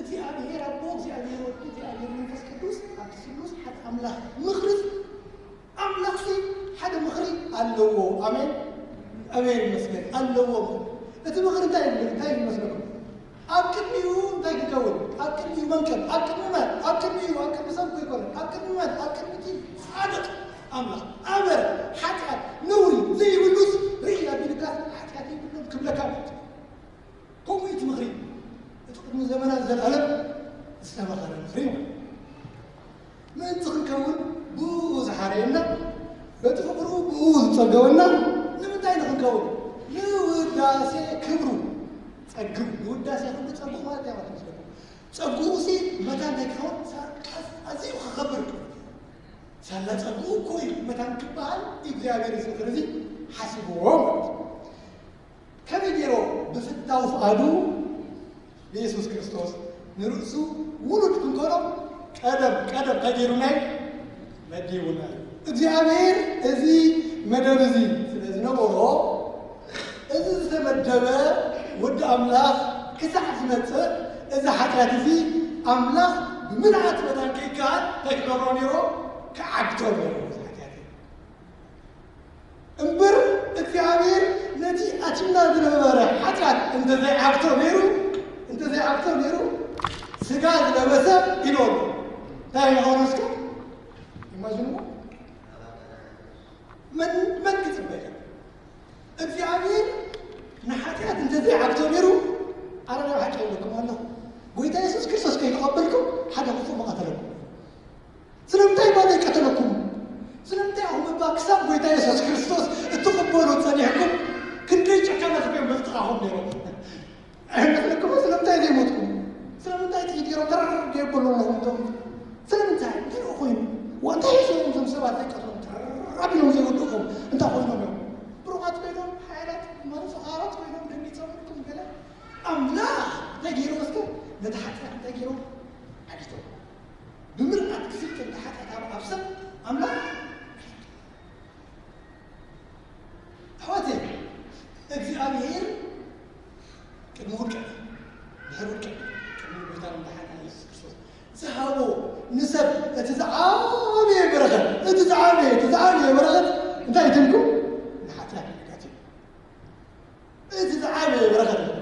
እግዚኣብሔር ኣቦ፣ እግዚኣብሔር ወዲ፣ እግዚኣብሔር መንፈስ ቅዱስ ኣብቲ ስሉስ ሓደ ኣምላኽ ምኽርስ ኣምላኽሲ ሓደ ምኽሪ ኣለዎ። ኣሜን፣ ኣሜን ይመስገን ኣለዎ። እቲ ምኽሪ እንታይ ይብል? እንታይ ይመስለኩም? ኣብ ቅድሚኡ እንታይ ክከውን? ኣብ ቅድሚኡ መንቀብ፣ ኣብ ቅድሚ መን? ኣብ ቅድሚኡ፣ ኣብ ቅድሚ ሰብ እኮ ኣይኮነን። ኣብ ቅድሚ መን? ኣብ ቅድሚ እቲ ጻድቕ ኣምላኽ። ኣበር ሓጢኣት ነውሪ ዘይብሉስ ርኢ ኣቢልካ ሓጢኣት የብሉን ክብለካ ማለት እዩ። ከምኡ እዩ እቲ ምኽሪ። እቲ ቅድሚ ዘመናት ዘልኣለም ዝተመኸረ ምኽሪ እዩ። ምእንቲ ክንከውን ብኡ ዝሓረየና፣ በቲ ፍቕሩ ብኡ ዝጸገወና ንምንታይ ንኽንከውን? ንውዳሴ ክብሩ። ጸግኡ፣ ንውዳሴ ክብሩ ጸግኡ ማለት እንታይ ማለት ይመስለኩም? ጸግኡ ሲ መታን እንታይ ክኸውን? ሳ-፣ ኣዝዩ ክኸብር። ሳላ ጸግኡ እኮ እዩ መታን ክበሃል እግዚኣብሔር እዚ ምኽሪ እዚ ሓሲብዎ ማለት እዩ። ከመይ ገይሩ ብፍታው ፍቓዱ ንየሱስ ክርስቶስ ንርእሱ ውሉድ ክንኮኖ ቀደም ቀደም እንታይ ገይሩና እዩ? መዲቡና እዩ። እግዚኣብሔር እዚ መደብ እዚ ስለ ዝነበሮ፣ እዚ ዝተመደበ ወዲ ኣምላኽ ክሳዕ ዝመጽእ፣ እዚ ሓጢኣት እዚ ኣምላኽ ብምልኣት መታን ከይከኣል እንታይ ክገብሮ ነይሩ? ክዓግቶ ነይሩ እዚ ሓጢኣት እዚ። እምበር እግዚኣብሔር ነቲ ኣቲና ዝነበረ ሓጢኣት እንተዘይዓግቶ ነይሩ፣ እንተዘይዓግቶ ነይሩ፣ ስጋ ዝለበሰ ኢሉ ኣሎ። እንታይ ምዃኑ እስከ ኢማጂንዎ። መን፣ መን ክጽበ ይኽእል? እግዚኣብሔር ንሓጢኣት እንተዘይዓግቶ ነይሩ፣ ኣነ ናብ ሓቂ ይብለኩም ኣለኹ። ጎይታ የሱስ ክርስቶስ ከይተቐበልኩም ሓደ ክፉእ ምቐተለኩም። ስለምንታይ እባ ዘይቀተለኩም? ስለምንታይ ኢኹም እባ ክሳብ ጎይታ የሱስ ክርስቶስ እትቕበሉ ጸኒሕኩም? ክንደይ ጨካናት እዮም በዝተኻኹም ነይሮም። ኣይመስለኩም? ስለምንታይ ዘይሞትኩም? ስለምንታይ ጥይት ገይሮም ተረር ገይርኩሉ ኣለኹም እቶም? ስለምንታይ? እንታይ ደኣ ኮይኑ? ዋ፣ እንታይ ሒዞም እዞም ሰባት ዘይቀትሎም ተረር ኣቢሎም ዘይወድቑም? እንታይ ኮይኖም እዮም? ብሩኻት ኮይኖም፣ ሓያላት ማለት ፈቓራት ኮይኖም ደንጊጾምልኩም ገለ? ኣምላኽ እንታይ ገይሩ እስከ? ነቲ ሓጢኣት እንታይ ገይሩ? ዓጊቶም። ብምልኣት ክፍል ከንዲ ሓጢኣት ኣብ፣ ኣብ ሰብ ኣምላኽ ኣሕዋተይ፣ እግዚኣብሔር ቅድሚ ውድቀት፣ ድሕሪ ውድቀት፣ ቅድሚ ጎይታን መድሓኒና ኢየሱስ ክርስቶስ ዝሃቦ ንሰብ እቲ ዝዓበየ በረኸት፣ እቲ ዝዓበየ፣ እቲ ዝዓበየ በረኸት እንታይ ትልኩ? ንሓጢኣት ምሕረት እዩ። እቲ ዝዓበየ በረኸት እዩ።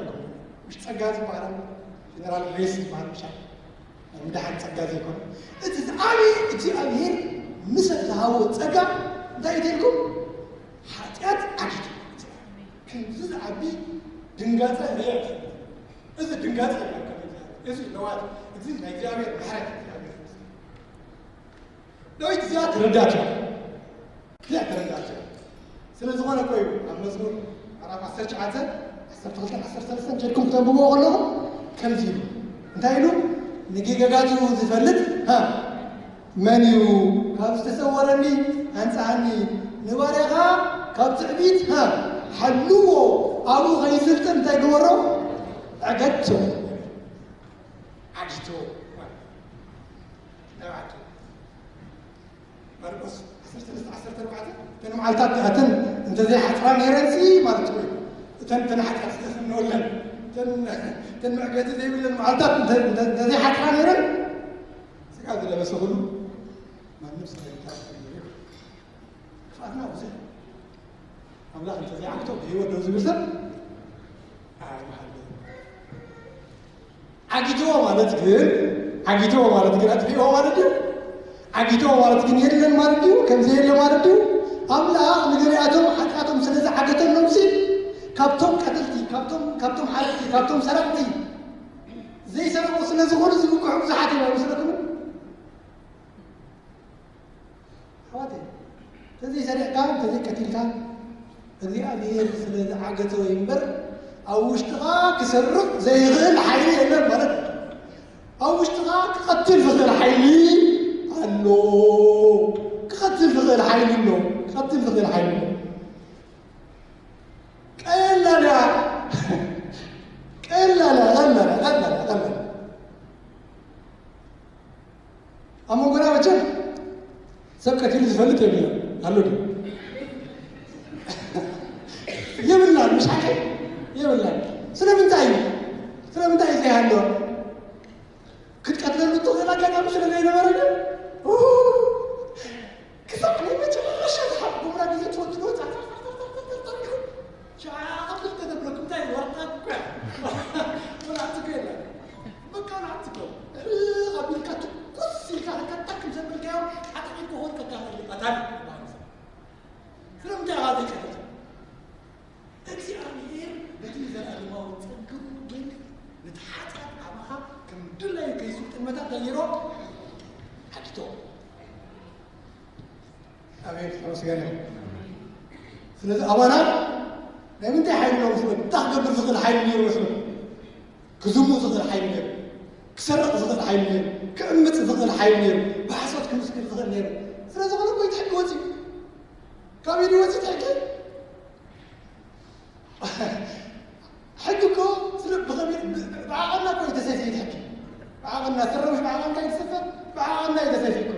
ምሽ ጸጋ ዝበሃል፣ ጀነራል ግሬስ ዝበሃል ምሻ ናይ ምድሓን ጸጋ ዘይኮነ፣ እቲ ዝዓበየ እግዚኣብሔር ንሰብ ዝሃቦ ጸጋ እንታይ እዩ ተልኩም? ሓጢኣት ዓጊቱ። ከምዚ ዝዓቢ ድንጋጸ ርኤ። እዚ ድንጋጸ ይበሃል። እዚ ለዋት፣ እዚ ናይ እግዚኣብሔር ምሕረት እግዚኣብሔር። ዳዊት እዚኣ ተረዳት እያ። እዚኣ ተረዳት እያ። ስለ ዝኾነ እኮ እዩ ኣብ መዝሙር ምዕራፍ ዓሰርተ ትሽዓተ፣ ዓሰርተ ክልተ፣ ዓሰርተ ሰለስተ ጀድኩም ክተንብብዎ ከለኹም ከምዚ ኢሉ፣ እንታይ ኢሉ? ንጌጋታቱ ዝፈልጥ፣ ሃ፣ መን እዩ? ካብ ዝተሰወረኒ ኣንጽሃኒ፣ ንባርያኻ ካብ ትዕቢት፣ ሃ፣ ሓልዎ፣ ኣብኡ ከይስልጥን እንታይ ግበሮ? ዕገቶ። ዓጊቶ። ማርቆስ ዓሰርተ ሰለስተ ዓሰርተ ኣርባዕተ፣ እተን መዓልታት እተን እንተዘይሓፅራ ነይረን ሲ ማለት እዩ። እተን፣ እተን ሓጢኣት ዝተሰነወለን፣ እተን፣ እተን መዕገቲ ዘይብለን መዓልታት እንተ-፣ እንተ-፣ እንተዘይሓፅራ ነይረን፣ ስጋ ዝለበሰ ኩሉ ማንም ስጋ ይካል። ክፍኣትና ብዙሕ። ኣምላኽ እንተዘይዓግቶ ብህይወት ደው ዝብል ሰብ ኣይመሃልን። ዓጊትዎ ማለት ግን፣ ዓጊትዎ ማለት ግን ኣጥፊእዎ ማለት ድዩ? ዓጊትዎ ማለት ግን የለን ማለት ድዩ? ከም ዘየለ ማለት ድዩ? ኣምላኽ ንገሊኣቶም ሓጢኣቶም ስለ ዝዓገተሎም ሲ፣ ካብቶም ቀተልቲ፣ ካብቶም፣ ካብቶም ሓረቕቲ፣ ካብቶም ሰረቕቲ ዘይሰረቑ ስለ ዝኾኑ ዝብቅዑ ብዙሓት እዮም ኣይመስለኩምን? ኣሕዋተይ፣ እንተዘይሰሪቕካ፣ እንተዘይቀቲልካ፣ እግዚኣብሔር ስለ ዝዓገተ ወይ እምበር፣ ኣብ ውሽጥኻ ክሰርቕ ዘይኽእል ሓይሊ የለን ማለት እዩ። ኣብ ውሽጥኻ ክቐትል ዝኽእል ሓይሊ ኣሎ። ክቐትል ዝኽእል ሓይሊ ኣሎ። ክቐትል ዝኽእል ሓይሊ ኣሎ። ቀላል እያ። ቀላል እያ፣ ቀላል እያ፣ ቀላል እያ፣ ቀላል እያ። ኣብ መንጎና መቸም ሰብ ቀቲሉ ዝፈልጥ የብልናን። ኣሎ ድዩ? የብልናን፣ ምሽ ሓቂ የብልናን። ስለምንታይ እዩ? ስለምንታይ እዩ ዘይሃለወ? ክትቀትለሉ እትኽእል ኣጋጣሚ ስለ ዘይነበረ ድዩ? ኡ፣ ክሳዕ ናይ መጨረሻ ዝሓቁምና ግዜ ትወስድዎ ጻዕጻዕ ጻዕጻዕ ጻዕጻዕ ጻዕጻዕ ኢኹም። ሻዓ ክልተ ተብለኩም እንታይ ወርቃ እኮ እያ። ወላ ትገላ። በቃ ናትከው። ርቕ ኣቢልካ ትኩስ ኢልካ ከካታ ከም ዘበልካዮ ኣጥዒምካ ወርቀካ ከይልቃታል። ስለምንታይ ኣባዘይ ቀረጽ? እግዚኣብሔር በቲ ዘለዓለማዊ ጸግኡ ግን ነቲ ሓጢኣት ኣባኻ ከም ድላዩ ከይስልጥን መታን እንታይ ገይሮ? ሓቲቶ። ኣቤት ተመስገን። ስለዚ ኣባና ናይ ምንታይ ሓይሊ ነይሩ መስሎ? እንታይ ክገብር ዝኽእል ሓይሊ ነይሩ መስሎ? ክዝሙ ዝኽእል ሓይሊ ነይሩ፣ ክሰርቕ ዝኽእል ሓይሊ ነይሩ፣ ክዕምፅ ዝኽእል ሓይሊ ነይሩ፣ ብሓሶት ክምስክር ዝኽእል ነይሩ። ስለ ዝኾነ እኮ እዩ ሕጊ ወፂኡ። ካብ ኢዱ ወፂኡ ሕጊ። ሕጊ እኮ ስለ ብኸመይ ብ-፣ ብ-፣ ብዓቐና እኮ እዩ ተሰፊዩ ሕጊ። ብዓቐና፣ ስረ ምሽ ብዓቐንካ እዩ ዝስፈር፣ ብዓቐና እዩ ተሰፊዩ እኮ።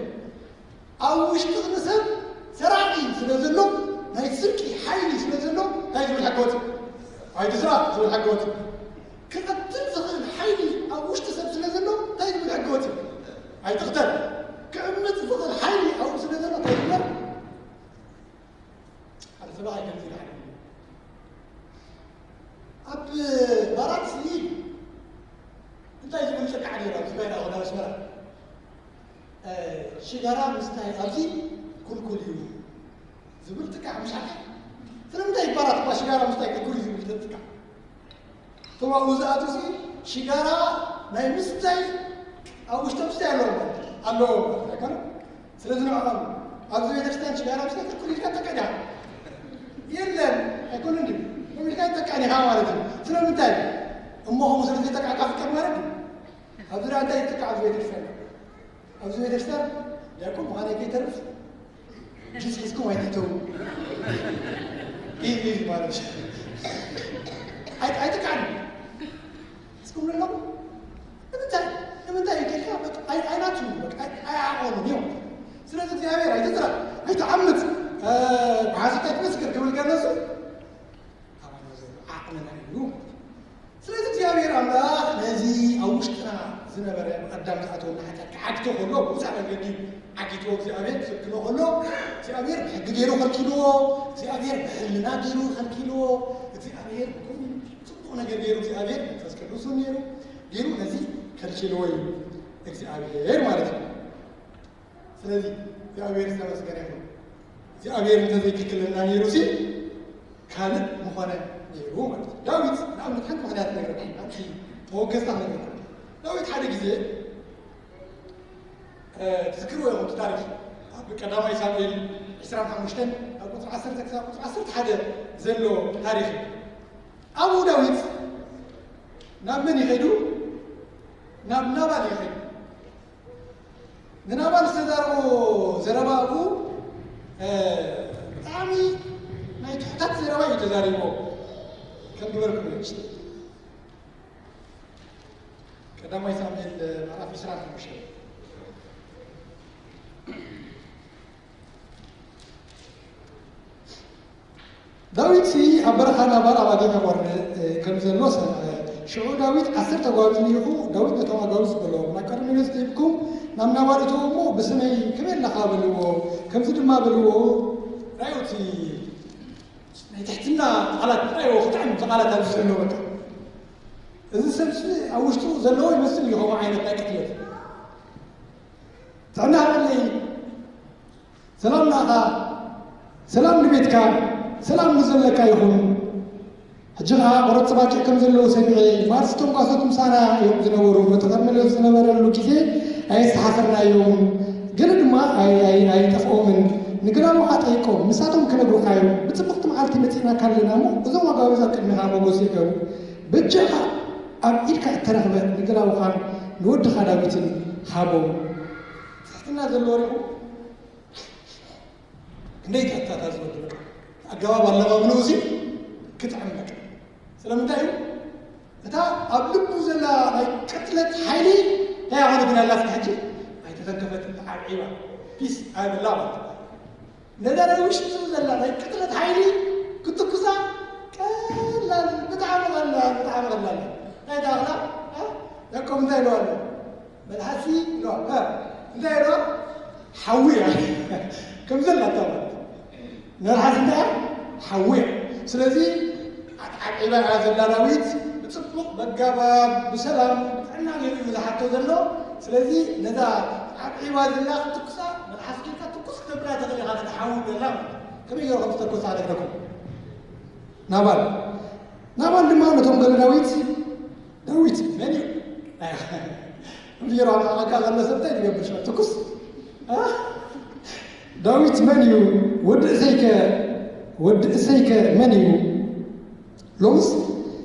ኣብ ውሽጢ እቲ ሰብ ሰራቂ ስለ ዘሎ፣ ናይ ስርቂ ሓይሊ ስለ ዘሎ፣ እንታይ ዝብል ሕጊ ወፂኡ? ኣይትስረቕ ዝብል ሕጊ ወፂኡ። ክቐትል ዝኽእል ሓይሊ ኣብ ውሽጢ ሰብ ስለ ዘሎ፣ እንታይ ዝብል ሕጊ ወፂኡ? ኣይትቕተል። ክዕምፅ ዝኽእል ሓይሊ ኣብኡ ስለ ዘሎ፣ እንታይ ዝብል? ሓደ ሰብኣይ ከምዚ ኢሉ ሓደ ኣብ ባራት ስኢል እንታይ ዝብል ጥቃዕ ነይሩ ኣብዚ ባይራ ወደ ኣስመራ? እ፣ ሽጋራ ምስታይ ኣብዚ ኩልኩል እዩ ዝብል ጥቃዕ ምሽ ሓቂ? ስለምንታይ ባራት እኳ ሽጋራ ምስታይ ኩልኩል እዩ ዝብል ጥቃዕ? እቶም ኣብኡ ዝኣትዉ ሲ ሽጋራ ናይ ምስታይ ኣብ ውሽጦም ምስታይ ኣለዎም ማለት እዩ። ኣለዎም ማለት ኣይኮነን? ስለዚ ንዕኦም ኣብዚ ቤተክርስትያን ሽጋራ ምስታይ ክልኩል ኢልካ ትጠቅዕ ዲኻ? የለን፣ ኣይኮነን ድዩ? ከምኡ ኢልካ ትጠቅዕ ዲኻ ማለት እዩ። ስለምንታይ? እሞ ከምኡ ስለ ዘይጠቃዕካ ፍቀድ ማለት እዩ። ኣብዚ ደኣ እንታይ ይጥቃዕ ኣብዚ ቤተክርስትያን? ኣብዚ ቤተክርስትያን ዲያቆን ምዃነይ ከይተርፍ ጅስ ሒዝኩም ኣይትእተዉ። ኢሂ ማለት እዩ። ኣይ-፣ ኣይጥቃዕን። እስኩም ኣለኹም? ንምንታይ? ንምንታይ እዩ ከልካ? በቃ ኣይ-፣ ኣይናቱ፣ በቃ ኣይ-፣ ኣይዓቐሉን እዮም። ስለዚ እግዚኣብሔር ኣይትጥራዕ፣ ኣይትዓምፅ፣ እ፣ ብሓሶት ኣይትመስክር ክብል ከለሱ ኣባና ዘሎ ዓቕምና እዩ። ስለዚ እግዚኣብሔር ኣምላኽ ነዚ ኣብ ውሽጥና ዝነበረ ኣዳም ዝኣተወና ሓጢኣት ክዓግቶ ከሎ፣ ብብዙሕ መንገዲ ዓጊትዎ እግዚኣብሔር ክኽልክሎ ከሎ፣ እግዚኣብሔር ብሕጊ ገይሩ ከልኪልዎ፣ እግዚኣብሔር ብሕልና ገይሩ ከልኪልዎ፣ እግዚኣብሔር ብኹሉ ጽቡቕ ነገር ገይሩ እግዚኣብሔር መንፈስ ቅዱስ እውን ነይሩ፣ ገይሩ ነዚ ከልኪልዎ እዩ እግዚኣብሔር ማለት እዩ። ስለዚ እግዚኣብሔር ዝተመስገነ ይኹን። እግዚኣብሔር እንተዘይክልክለና ነይሩ ሲ ካልእ ምኾነ ነይሩ ማለት እዩ። ዳዊት ንኣብነት ሓንቲ ምኽንያት ነግረኩም፣ ሓንቲ መወከስታ ነግረኩም። ዳዊት ሓደ ግዜ፣ እ፣ ትዝክርዎ ኢኹም እቲ ታሪኽ። ኣብ ቀዳማይ ሳሙኤል ዕስራን ሓሙሽተን ኣብ ቁፅሪ ዓሰርተ ክሳብ ቁፅሪ ዓሰርተ ሓደ ዘሎ ታሪኽ እዩ። ኣብኡ ዳዊት ናብ መን ይኸዱ? ናብ ናባል ይኸዱ። ንናባል ዝተዛረቦ ዘረባ ኣብኡ ብጣዕሚ ናይ ትሑታት ዘረባ እዩ ተዛሪቦ። ከም ግበርኩ ቀዳማይ ሳሙኤል ምዕራፍ ዕስራን ሓሙሽተን። ዳዊት ኣብ በረኻ ናባል ኣባጊዕ ይቖርድ ከም ዘሎ ሰምዐ። ሽዑ ዳዊት ዓሰርተ ኣጓብዝ ልኢኹ፣ ዳዊት ነቶም ኣጓብዝ በሎም፣ ናብ ቀርሜሎስ ደይብኩም ናብ ናባል እተዉ እሞ፣ ብስመይ ከመይ ኣለኻ በልዎ፣ ከምዚ ድማ በልዎ። ራእዩ እቲ ናይ ትሕትና ቃላት ጥራይ እዎ ክጥዕም፣ እዚ ቃላት ኣብዚ ዘሎ በቃ። እዚ ሰብሲ ኣብ ውሽጡ ዘለዎ ይመስል እዩ ከምኡ ዓይነት ናይ ቅትለት። ጥዕና ሃበለይ፣ ሰላም ንኣኻ፣ ሰላም ንቤትካ፣ ሰላም ንዘለካ ይኹን። ሕጂ ኸዓ ቆረፅቲ ባኪዕ ከም ዘለዉ ሰሚዐ፣ ማለት እቶም ጓሶት ምሳና እዮም ዝነበሩ። በቲ ቀርሜሎስ ዝነበረሉ ግዜ ኣየሰሓፈርናዮምን፣ ገለ ድማ ኣይ- ኣይ- ኣይጠፍኦምን። ንግዳሙ ኸዓ ጠይቆም፣ ንሳቶም ክነግሩኻ እዮም። ብፅብቕቲ መዓልቲ መፂእናካ ኣለና እሞ፣ እዞም ኣጋውዝ ኣብ ቅድሜኻ ሞገስ ይእከቡ። በጃኻ ኣብ ኢድካ እተረኽበ ንግዳውኻን ንወድኻ ዳዊትን ሃቦም። ትሕትና ዘለዎ ሪኹም ክንደይ ትሕትታታ ዝወዱ በቃ። ኣገባብ ኣለማምንኡ እዚ ክጥዕም በቃ። ስለምንታይ እዩ? እታ ኣብ ልቡ ዘላ ናይ ቅትለት ሓይሊ እንታይ ኣኾነ ግን ኣላ እስኪ ሕጂ? ኣይተተንከፈትን፣ ተዓብዒባ። ፒስ ኣይብላ ማለት እዩ። ነዛ ናይ ውሽጡ ዘላ ናይ ቅትለት ሓይሊ ክትኩሳ ቀላል፣ ብጣዕሚ ቀላል፣ ብጣዕሚ ቀላል። እንታይ ተባህላ? እ? ያዕቆብ እንታይ ኢልዋ ኣሎ? መልሓሲ ኢልዋ። እ? እንታይ ኢልዋ? ሓዊ እያ። ከምዚ ኣላታ ማለት እዩ። መልሓስ እንታይ እያ? ሓዊ እያ። ስለዚ ዓብዒባ እያ ዘላ ዳዊት ብፅቡቕ፣ በጋባብ፣ ብሰላም፣ ብጥዕና ገይሩ እዩ ዝሓቶ ዘሎ። ስለዚ ነዛ ዓብዒባ ዘላ ክትኩሳ፣ መልሓስ ጌርካ ትኩስ ክተብላ ትኽእል ኢኻ፣ ነቲ ሓዊ ዘላ ማለት እዩ። ከመይ ገይሩ ከም ዝተኮሳ ነግረኩም። ናባል ናባል ድማ ነቶም ገለ ዳዊት፣ ዳዊት መን እዩ? ከምዚ ገይሩ ኣብ ዓቃ ዘሎ ሰብ እንታይ ትገብር ሽዑ? ትኩስ? እ? ዳዊት መን እዩ? ወዲ እሰይከ፣ ወዲ እሰይከ መን እዩ? ሎምስ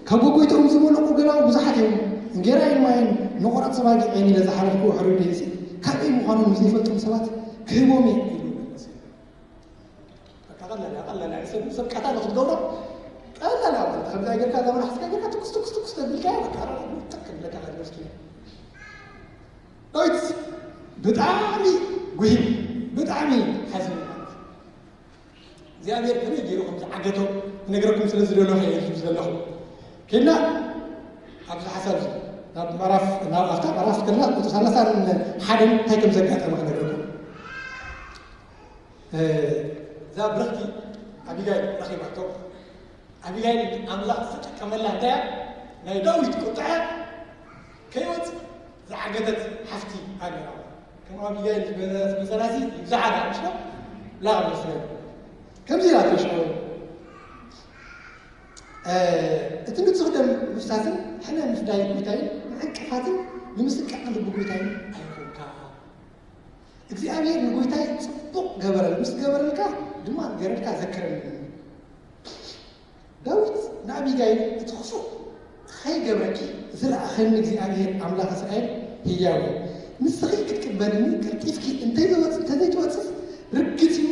ካብ ጎጎይትኦም ዝመለቑ ገላዉ ብዙሓት እዮም። እንጌራይን ማይን ንቑራጽ ኣባጊዕን ኢለ ዝሓለፍክዎ ሕሩይ ደይሲ፣ ካበይ ምዃኖም ንዘይፈልጦም ሰባት ክህቦም እየ ኢሉ መለሰ። በቃ ቀላል እያ፣ ቀላል እያ። ሰብ፣ ሰብ ቀታሊ ክትገብሮ ቀላል እያ ማለት ከምዚኣ ጌርካ እዛ መናሕስካ ጌርካ ትኩስ፣ ትኩስ፣ ትኩስ ተቢልካያ በቃ ራ-፣ ጥቅ ክብለካ ከሎ እስኪ። ዳዊት ብጣዕሚ ጉሂም፣ ብጣዕሚ ሓዚኑ ማለት እዩ። እግዚኣብሔር ከመይ ገይሩ ከም ዝዓገቶ ክነግረኩም ስለ ዝደለኹ እየ ዝብል ዘለኹ። ከይድና ኣብዚ ሓሳብ እዚ ናብ ምዕራፍ፣ ናብ፣ ኣብታ ምዕራፍ ከለና ቁፅሪ ሰላሳን ሓደን እንታይ ከም ዘጋጠመ ክነግረኩም። እ፣ እዛ ብርኽቲ ኣቢጋይል ረኺባቶ። ኣቢጋይል ኣምላኽ ዝተጠቀመላ እንታይ እያ? ናይ ዳዊት ቁጥዐ ከይወፅእ ዝዓገተት ሓፍቲ እያ ነይራ። ከም ኣቢጋይል ዝበለ መሰላሲ ይብዛሓ ደኣ፣ ምሽ ዶ? ላቕ መስለኒ። ከምዚ ኢላቶ ሽዑ፣ እ፣ እቲ ንጹህ ደም ምፍሳስን ሕነ ምፍዳይ ጎይታይን ንዕንቅፋትን ንምስንቃቕን ልቢ ጎይታይን ኣይኹንካ። እግዚኣብሔር ንጎይታይ ጽቡቕ ገበረል፣ ምስ ገበረልካ ድማ ገረድካ ዘክረኒ። ዳዊት ንኣቢጋይል፣ እቲ ክፉእ ኸይገብረኪ ዝለኣኸኒ እግዚኣብሔር ኣምላኽ እስራኤል ህያው እዩ። ንስኺ ክትቅበልኒ ቀልጢፍኪ እንተይትወጽ-፣ እንተዘይትወጽስ ርግጽ እዩ፣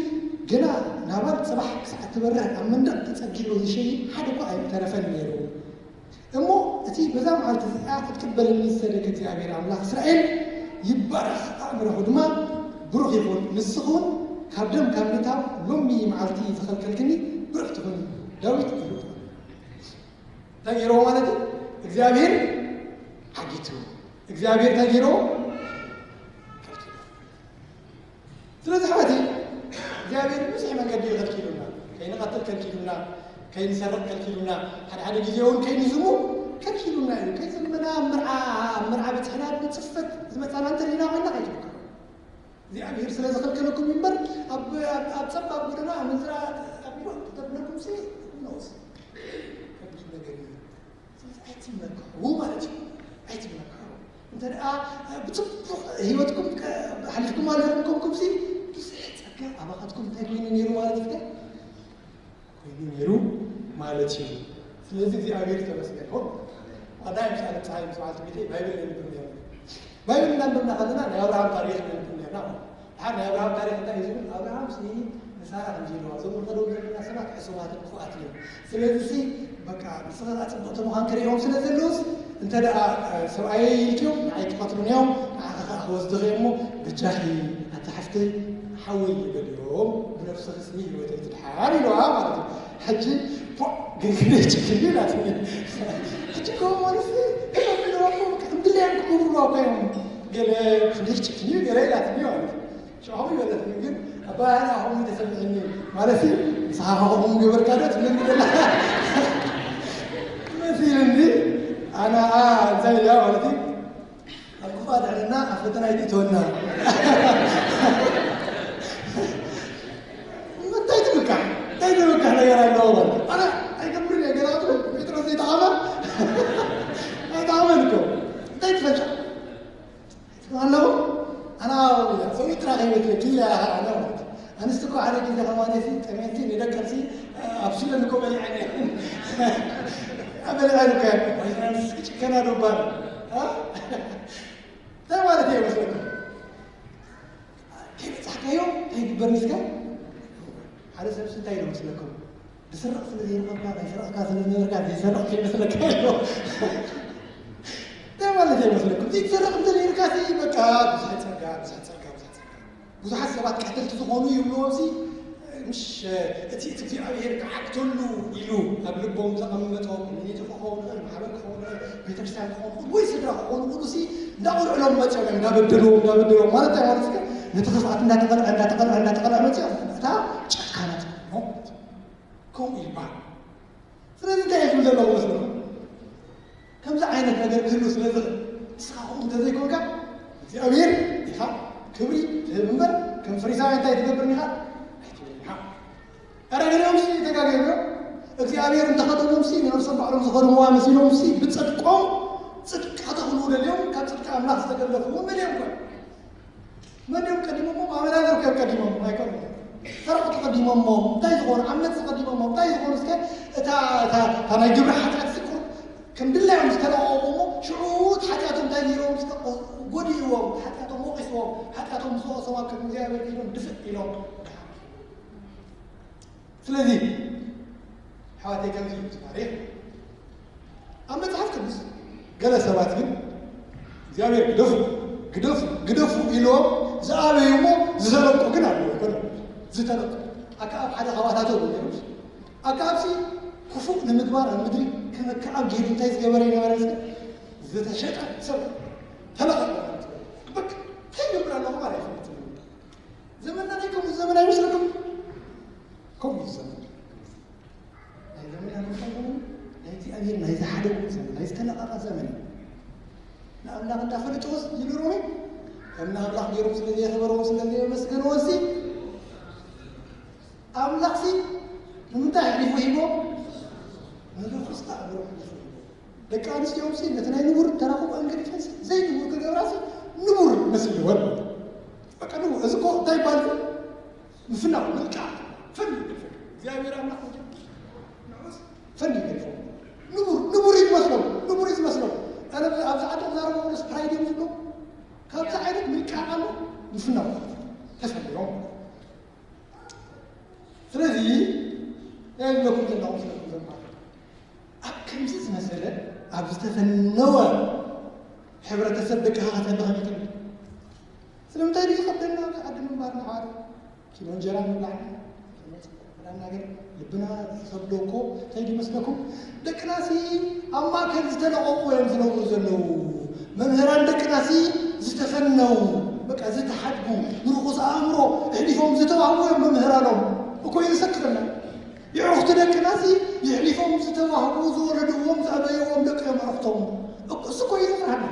ገና ናባል ጽባሕ ክሳዕ እትበርህ ኣብ መንደቕ ተጸጊዑ ዝሸይን ሓደ እኳ ኣይምተረፈን ነይሩ። እሞ እቲ በዛ መዓልቲ እዚኣ ክትቅበልኒ ዝሰደደ እግዚኣብሔር ኣምላኽ እስራኤል ይባረኽ፣ ኣእምሮኹ ድማ ብሩኽ ይኹን። ንስኺ እውን ካብ ደም ካብ ምእታው ሎሚ መዓልቲ ዝኸልከልክኒ ብሩኽቲ ኩኒ። ዳዊት እዩ። እንታይ ገይርዎ ማለት እዩ? እግዚኣብሔር ዓጊቱ። እግዚኣብሔር እንታይ ገይርዎ? ስለዚ ኣሕዋተይ እግዚኣብሔር ብዙሕ መንገዲ እዩ ከልኪሉና። ከይንቐትል ከልኪሉና፣ ከይንሰርቕ ከልኪሉና፣ ሓደ ሓደ ግዜ እውን ከይንዝሙ ከልኪሉና እዩ። ከይዝምና ኣብ መርዓ፣ ኣብ መርዓ በፅሕና ብፅፈት ዝመፃና እንተሪእና ኮይና ከይትብከሉ። እግዚኣብሔር ስለ ዝኸልከለኩም እዩ እምበር ኣብ፣ ኣብ፣ ኣብ ፀባብ ጎደና ኣመንዝራ ኣቢሉ ተብለኩም ሲ ነውስ ከቢድ ነገር እዩ። ስለዚ ኣይትመክሑ ማለት እዩ። ኣይትመክሑ። እንተ ደኣ ብጽቡቕ ህይወትኩም ከ-፣ ሓሊፍኩም ኣለኹም ኮንኩም ሲ ብዙሕ ኣባኻትኩም እንታይ ኮይኑ ነይሩ ማለት እዩ? ኮይኑ ነይሩ ማለት እዩ። ስለዚ እግዚኣብሔር ዝተመስገነ ይኹን። ቀዳይ ምስ ዓለም ፀሓይ ምስ በዓልቲ ቤተይ ባይብል ነንብብ ነይሩ። ባይብል እናንበብና ከለና ናይ ኣብርሃም ታሪክ ነንብብ ነርና። ድሓር ናይ ኣብርሃም ታሪክ እንታይ እዩ ዝብል? ኣብርሃም ሲ ንሳራ ከምዚ ኢልዋ፣ እዞም ንኸደው ዘለና ሰባት ሕሱማትን ክፉኣትን እዮም። ስለዚ ሲ በቃ ንስኻ ጽብቕቲ ምዃን ክርእዮም ስለ ዘለውስ፣ እንተ ደኣ ሰብኣየይ ኢልክዮም ንዓይ ክቐትሉኒ እዮም፣ ንዓኺ ከኣ ክወስዱኺ እዮም እሞ በጃኺ ኣታ ሓፍተይ ሓወይ በልዮም፣ ብነፍስኺ ስኒ ህይወተይ ትድሓን ኢልዋ ማለት እዩ። ሕጂ ፖ ገንግነ ችግር ኢላትኒ። ሕጂ እኮ ማለት ከመብልዋ እኮ እንድለያን ክገብርዋ እኮ እዮም። ገለ ክንደይ ችግር እዩ ገለ ኢላትኒ ማለት እዩ። ሽዑ ይበለትኒ ግን ኣባህና ከምኡ ተሰሚዕኒ ማለት እዩ። ንስኻ ከምኡ ገበርካ ዶ ትብለኒ ዘላ መሲልኒ። ኣነ ኣ እንታይ ኢላ ማለት እዩ። ኣብ ክፉኣ ድሕንና ኣብ ፈተና ኣይትእትወና። እንታይ ትምካሕ እንታይ ትምካሕ ነገር ኣለዎ ማለት እዩ። ኣነ ኣይገብርን እየ ገና ትብል ጴጥሮስ ዘይተኣመን ኣይተኣመን እኮ እንታይ ትፈልጣ ኣለኹ ኣና ሰብኢት ጥራሕ ይመስለኪ ኢላ ኣና ማለት ኣንስቲ እኮ ሓደ ግዜ ከማነሲ ጠሜንቲ ንደቀሲ ኣብሲለን እኮ በሊዐን በሊዐን እኮ ቫይታሚንስ ክጭከና ዶባል እንታይ ማለት እየ መስለኩም ከይበፃሕካዮ እንታይ ግበር ሚስካ ሓደ ሰብሲ እንታይ ኢሎ መስለኩም ዝስረቕ ስለ ዘይረኸብካ፣ ዘይሰረቕካ ስለ ዝነበርካ፣ ዘይሰርቕ ከይመስለካ ኢሎ። እንታይ ማለት ይመስለኩም? ዘይትሰርቕ እንተነይርካ ሲ በቃ ብዙሕ ጸጋ፣ ብዙሕ ጸጋ፣ ብዙሕ ጸጋ። ብዙሓት ሰባት ቀተልቲ ዝኾኑ ይብልዎም ሲ ምሽ እቲ እቲ እግዚኣብሔር ክዓግተሉ ኢሉ ኣብ ልቦም ዘቐመጦም ንቤተ ክኸውን ይኽእል፣ ማሕበር ክኸውን ይኽእል፣ ቤተክርስትያን ክኸውን ይኽእል፣ ወይ ስድራ ክኾኑ ይኽእሉ ሲ እንዳቆልዕሎም መፅኦም እዮም እንዳበደልዎም እንዳበደልዎም ማለት እንታይ ማለት እስከ ነቲ ክፍኣት እንዳተቐልዐ እንዳተቐልዐ እንዳተቐልዐ መፅኦም እታ ጨካናት ነው። ከምኡ ይባል። ስለዚ እንታይ እየ ዝብል ዘለኹ መስለኹም? ከምዚ ዓይነት ነገር ክህሉ ስለ ዝኽእል ንስኻ ከምኡ እንተዘይኮንካ እግዚኣብሔር ኢኻ ክብሪ ትህብ እምበር ከም ፈሪሳውያን እንታይ ትገብር ኢኻ ኣይትብልን ኢኻ። ኣረ ገሊኦም ሲ ተጋገዮም እዮም። እግዚኣብሔር እንተኸደኖም ሲ ንነብሶም ባዕሎም ዝኸደምዋ መሲሎም ሲ ብፅድቆም ፅድቂ ከተኽልዉ ደልዮም ካብ ፅድቂ ኣምላኽ ዝተገለፉ እውን መሊኦም እኮ እዮም። መን እዮም ቀዲሞሞ? ኣመናዘር እዮም ቀዲሞሞ ኣይኮኑን። ሰረቕቲ ቀዲሞሞ እንታይ ዝኾኑ? ዓመፅቲ ቀዲሞሞ እንታይ ዝኾኑ? እስከ እታ እታ እታ ናይ ግብሪ ሓጢኣት ስቁር ከም ድላዮም ዝተለቐቑ እሞ ሽዑ እቲ ሓጢኣቶም እንታይ ገይሮም? እስከ ጎዲእዎም፣ ሓጢኣቶም ወቒስዎም፣ ሓጢኣቶም ምስ ወቐሶም ኣብ ቅድሚ እግዚኣብሔር ኢሎም ድፍእ ኢሎም ድሓር። ስለዚ ኣሕዋተይ ከምዚ እዩ እቲ ታሪኽ ኣብ መፅሓፍ ቅዱስ ገለ ሰባት ግን እግዚኣብሔር ግደፉ ግደፉ ግደፉ ኢልዎም ዝኣበዩ እሞ ዝሰረቁ ግን ኣለዉ ይኮነ ዝተረቁ ኣከኣብ ሓደ ካብኣታቶ ነይሩ ኣከኣብሲ ክፉእ ንምግባር ኣብ ምድሪ ከም ኣከኣብ ገይሩ እንታይ ዝገበረ ይነበረ ዝተሸጠ ሰብ ተለቐቀ በቃ እንታይ ይገብር ኣለኹ ማለት ይፈልጥ ዘመንና ናይ ከምኡ ዘመን ኣይመስለኩም ከምኡ እዩ ዘመን ናይ ዘመን ኣመልካም ዘመን ናይ እግዚኣብሔር ናይ ዝሓደጉ ዘመን ናይ ዝተለቐቐ ዘመን እዩ ንኣምላኽ እንዳፈለጥዎስ ይብልሮም ከም ንኣምላኽ ገይሮም ስለ ዘየኸበርዎ ስለ ዘየመስገንዎ ሲ ኣምላኽ ሲ ንምንታይ ኣሕሊፉ ሂቦ ንርኹስ ኣእምሮ ኣሕሊፉ ሂቦ ደቂ ኣንስትዮምሲ ነቲ ናይ ንቡር ተራኽቦ እንግዲፈንስ ዘይንቡር ክገብራሲ ንቡር መስልወን በቃ ንቡር እዚ እኮ እንታይ ይባል ምፍናው ምልቃ ፈን ይፈልግ እግዚኣብሔር ኣምላኽ ንዑስ ፈን ይፈልግ ንቡር ንቡር ይመስለው ንቡር ይመስለው ኣነ ኣብዚ ዓዲ ዛረባ ወደስ ፕራይድ እዮም ዝብለው ካብዚ ዓይነት ምልቃ ኣሎ ምፍናው ተፈልዮም ስለዚ ናይ ዝብለኩም ዘለኹ ስለኩም ዘማር ኣብ ከምዚ ዝመሰለ ኣብ ዝተፈነወ ሕብረተሰብ ደቅኻ ከተንዲ ከሚትም ስለምንታይ ድዩ ዝኸብደና ኣብዚ ዓዲ ምንባር ንሓደ ኪሎ እንጀራ ምብላዕና ዳና ግን ልብና ዝኸብዶ እኮ እንታይ ይመስለኩም ደቅናሲ ኣብ ማእከል ዝተለቐቑ እዮም ዝነብሩ ዘለዉ መምህራን ደቅናሲ ዝተፈነዉ በቃ ዝተሓድጉ ንርኹስ ኣእምሮ ኣሕሊፎም ዝተዋህቡ እዮም መምህራኖም እኮ እዩ ዘሰክፈና የዕሩኽቲ ደቅናሲ የሕሊፎም ዝተዋህቡ ዝወለድዎም ዘዕበይዎም ደቂ እዮም ኣዕሩኽቶም እሱ እኮ እዩ ዘፍርሃና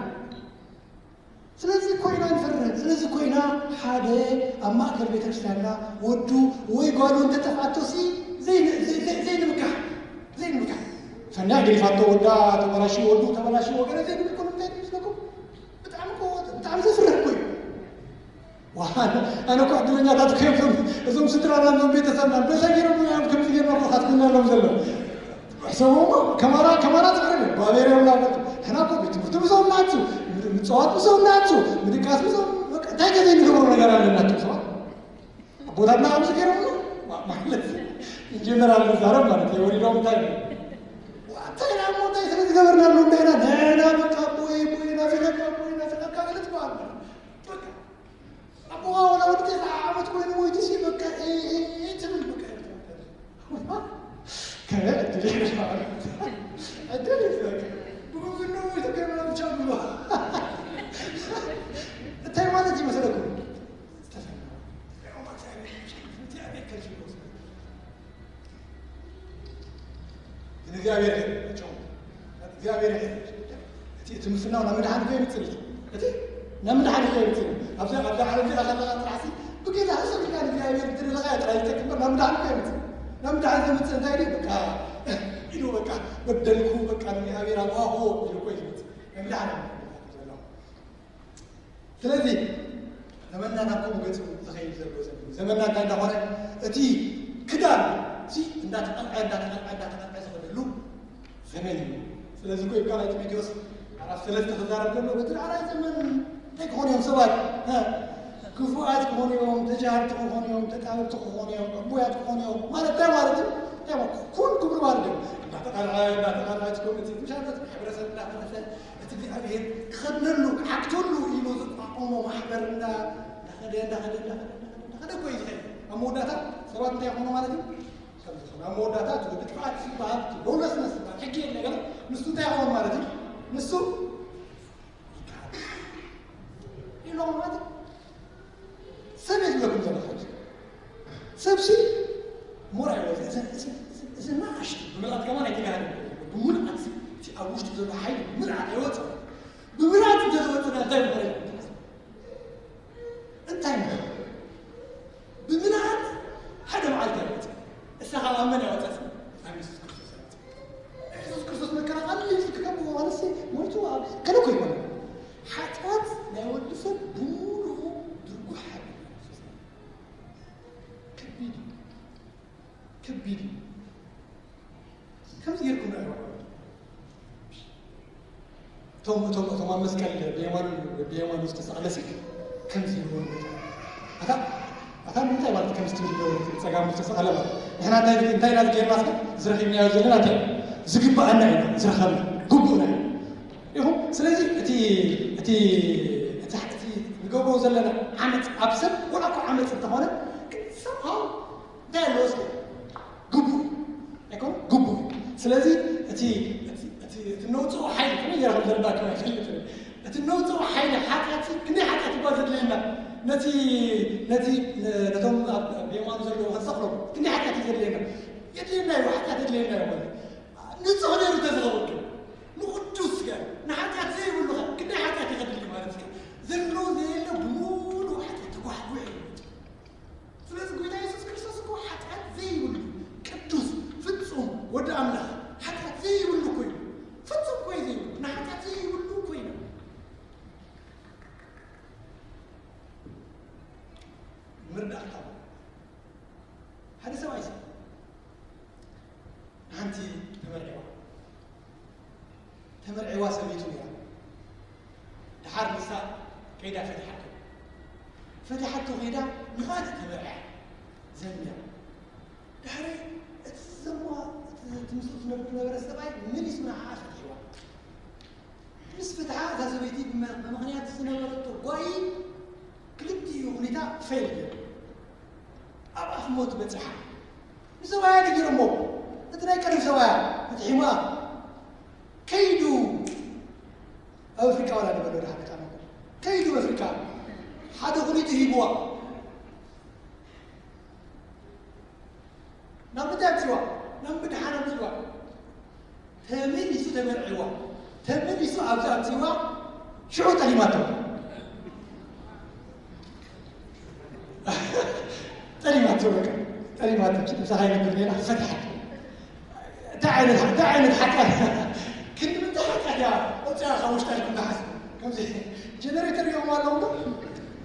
ስለዚ ኮይና ንፈርህ ስለዚ ኮይና ሓደ ኣብ ማእከል ቤተክርስትያንና ወዱ ወይ ጓሉ እንተጠፍኣቶሲ ዘይንምካሕ ዘይንምካሕ ፈንያ ገዲፋቶ ወዳ ተበላሽዎ ወዱ ተበላሽዎ ወገነ ዘይንብል ኮነ እንታይ ይመስለኩም ብጣዕሚ ብጣዕሚ ዘፍርህ እኮ እዩ ዋ ኣነ እኮ ዕድለኛታት እኮ እዮም እዞም፣ እዞም ስድራና፣ እዞም ቤተሰብና፣ እንታይ ገይሮም እዮም ከምዚ ገይሮም እኮ ካትኩና ኣለዎም ዘለዉ። ሕሰቦሞ ከማራ፣ ከማራ ትቕርብ ባቤር እዮም ላበት። ሕና እኮ ቤት ትምህርቲ ብዞም ናችሁ፣ ምጽዋት ብዞም ናችሁ፣ ምድቃስ ብዞም፣ በቃ እንታይ ከዘይ ንገብሮ ነገር ኣለናችሁ ሰባት። ኣቦታትና ኣብዚ ገይሮም ማ-፣ ማለት ኢንጀነራል ንዛረብ ማለት እዩ። ወሊዶም እንታይ ነው? እንታይ ነው? እንታይ ስለ ዝገበርና ነው? እንታይ ኢና? ንሕና በቃ ቦይ፣ ቦይ፣ ናፍቀካ፣ ቦይ፣ ናፍቀካ ማለት ማለት ነው። በቃ ኣቦኻ ወላ ወዲ ተስዓ ዓመት ኮይኑ ሞይቱ ሲ በቃ፣ እ፣ እ፣ እ፣ ትብል በቃ። ከመይ ዕድል እዩ። ዕድል እዩ በቃ። ብጉብዝና ሞይቱ ከመይ ብቻ ብሎ። እንታይ ማለት ይመስለኩም? ዝተፈለመ። ንእግዚኣብሔር ይሕረድ፣ ጨው። እግዚኣብሔር ይሕረድ። እቲ፣ እቲ ምስናው ናብ ምድሓን እኮ የምጽእ እዩ። እቲ ናብ ምድሓን እኮ የምጽእ እዩ። ኣብዛ፣ ኣብዛ ዓለም እዚኣ ዘለኻ ጥራሕ ሲ ብጌታ ተሰሚዕካ ንእግዚኣብሔር እትደለኻዮ ጥራይ ዝጠቅም እምበር ናብ ምድሓን እኮ የምጽእ። ናብ ምድሓን ዘምጽእ እንታይ ድዩ? በቃ ኢሉ በቃ በደልኩ፣ በቃ ንእግዚኣብሔር ኣዋህቦ ኢሉ እኮ እዩ ዝመጽእ። ናይ ምድሓን እዩ ዘሎ። ስለዚ ዘመንና ናብ ከምኡ ገጹ ዝኸይድ ዘሎ ዘመን እዩ። ዘመንና እንታይ እንዳኾነ፣ እቲ ክዳን ሲ እንዳተቐልዐ፣ እንዳተቐልዐ፣ እንዳተቐልዐ ዝኸደሉ ዘመን እዩ። ስለዚ እኮ እዩ ካልኣይ ጢሞቴዎስ ምዕራፍ ሰለስተ ክዛረብ ከሎ፣ በቲ ዳሕራይ ዘመን እንታይ ክኾኑ እዮም ሰባት? እ? ክፉኣት ክኾኑ እዮም፣ ተጃሃርቲ ክኾኑ እዮም፣ ተጣበብቲ ክኾኑ እዮም፣ ዕቡያት ክኾኑ እዮም። ማለት እንታይ ማለት እዩ? እንታይ ማለት? ኩን ክብሉ ማለት እዮም። እንዳተቐልዐ፣ እንዳተቐልዐ፣ እቲ ኮሚቴ ምሻለት ሕብረተሰብ እንዳፈረሰ፣ እቲ እግዚኣብሔር ክኸድነሉ፣ ክዓግተሉ ኢሉ ዘቋቖሞ ማሕበር እንዳ-፣ እንዳኸደ፣ እንዳኸደ፣ እንዳኸደ፣ እንዳኸደ፣ እንዳኸደ እኮ እዩ ዝኸይድ። ኣብ መወዳእታ ሰባት እንታይ ይኾኑ ማለት እዩ? ከም ዝኾኑ። ኣብ መወዳእታ እቲ ወዲ ጥፍኣት ዝበሃል፣ እቲ ሎውለስነስ ዝበሃል፣ ሕጊ የለ ገለ፣ ንሱ እንታይ ይኸውን ማለት እዩ? ንሱ ይከሓድ። ኢሎም ማለት እዩ። ሰብ የድለኩም ዘሎ ሕጂ። ሰብሲ ሞራ ይወጽእ። እዚ፣ እዚ፣ እዚ፣ እዚ ንኣሽቱ ብምልኣት ከማን ኣይተጋህደን። ብምልኣት እቲ ኣብ ውሽጡ ዘሎ ሓይሊ ብምልኣት ኣይወጽእ። ብምልኣት እንተዝወጽእ እንታይ ምኾነ? እንታይ ምኾነ? ብምልኣት ሓደ መዓልቲ ኣይወጽእ። እሳ ካብ ኣብ መን ያወጽእ? ኣብ የሱስ ክርስቶስ ያወጽእ። የሱስ ክርስቶስ መከራ ቀሊል ክከብዎ ማለትሲ ሞይቱ ኣብ ከለ እኮ ይኮነ። ሓጢኣት ናይ ወዲ ሰብ ብምሉኡ ድርጉሕ ሓጢኣት። ከቢድ እዩ። ከቢድ እዩ። ከምዚ ጌርኩም ርኣይዎ። እቶም፣ እቶም፣ እቶም ኣብ መስቀል ብየማኑ፣ ብየማኑ ዝተሰቕለ ሲ ከምዚ ይብሉ። ኣታ፣ ኣታ ንምንታይ ማለት ከምዚ ትብል ዶ? ጸጋሙ ዝተሰቕለ ማለት። ንሕና እንታይ፣ እንታይ ኢና ዝጌርና እስከ? ዝረኺብናዮ ዘለና እንታይ? ዝግብኣና ኢና ዝረኸብና። ግቡእና እዩ። ኢኹም። ስለዚ እቲ፣ እቲ፣ እቲ፣ እቲ ንገብሮ ዘለና ዓመጽ ኣብ ሰብ፣ ወላ እኮ ዓመጽ እንተኾነ፣ ግን somehow እንታይ ኣለዎ እስከ? ግቡእ ኣይኮነ? ግቡእ። ስለዚ እቲ፣ እቲ፣ እቲ፣ እቲ ነውጽኦ ሓይሊ ከመይ ጌርካ ከም ዘረዳእኩም ኣይፈልጥን። እቲ ነውጽኦ ሓይሊ ሓጢኣት ክንደይ ሓጢኣት እኳ ዘድልየና፣ ነቲ፣ ነቲ፣ ነቶም ኣብ፣ ኣብ የማኑ ዘለዉ ክንሰቕሎም ክንደይ ሓጢኣት እዩ ዘድልየና? የድልየና እዩ፣ ሓጢኣት የድልየና እዩ ማለት። ንጹህ ነይሩ ተዝኸውን ግን፣ ንቕዱስ ገ-፣ ንሓጢኣት ዘይብሉ ኸ ክንደይ ሓጢኣት እዩ ከድሊ ማለት እዩ? ዘሎ ዘየለ ብምሉእ ሓጢኣት ተጓሕጒሑ እዩ። ስለዚ ጎይታ የሱስ ክርስቶስ እኮ ሓጢኣት ዘይብሉ፣ ቅዱስ፣ ፍጹም ወዲ ኣምላኽ፣ ሓጢኣት ዘይብሉ እኮ እዩ። ፍጹም እኮ እዩ ዘይብሉ፣ ንሓጢኣት ዘይብሉ እኮ እዩ። ምርዳእታ ሓደ ሰብኣይ ሰብ ሓንቲ ተመርዒዋ፣ ተመርዒዋ ሰበይቱ ነይራ። ደሓር ንሳ ከይዳ ፈቲሓቶ። ፈቲሓቶ ከይዳ ንኻልእ ተመርዕያ ዘምያ። ድሕሪ እቲ ዘምዋ፣ እቲ፣ እቲ ምስኡ ዝነብር ነበረ ሰብኣይ መሊሱ ንዓኣ ፈቲሕዋ። ምስ ፍትሓ እታ ሰበይቲ ብመ-፣ ብምኽንያት ዝነበረቶ ጓሂ ክልቲኡ ሁኔታ ፌል ገይሩ። ኣብ ኣፍ ሞት በጺሓ። ንሰብኣያ ነጊሮሞ። እቲ ናይ ቀደም ሰብኣያ፣ እቲ ሒማ፣ ከይዱ ኣብ ኣፍሪቃ ዋላ ንበሎ ደሓን ቃና። ከይዱ ኣፍሪቃ። ሓደ ኩሊቱ ሂብዋ። ናብ ምንታይ ኣምጺዋ? ናብ ምድሓን ኣምጺዋ። ተመሊሱ ተመርዒዋ። ተመሊሱ ኣብዚ ኣምጺዋ። ሽዑ ጠሊማቶ። ጠሊማቶ በቃ። ጠሊማቶ። ምሳኻ ይነብር ነይራ፣ ፈትሓቶ። እንታይ ዓይነት፣ እንታይ ዓይነት ሓጢኣት? ክንዲ ምንታይ ሓጢኣት እያ ኣውፂኣ ካብ ውሽጣ ኢልኩም ትሓስቡ? ከምዚ ጀነሬተር እዮም ኣለዉ ዶ?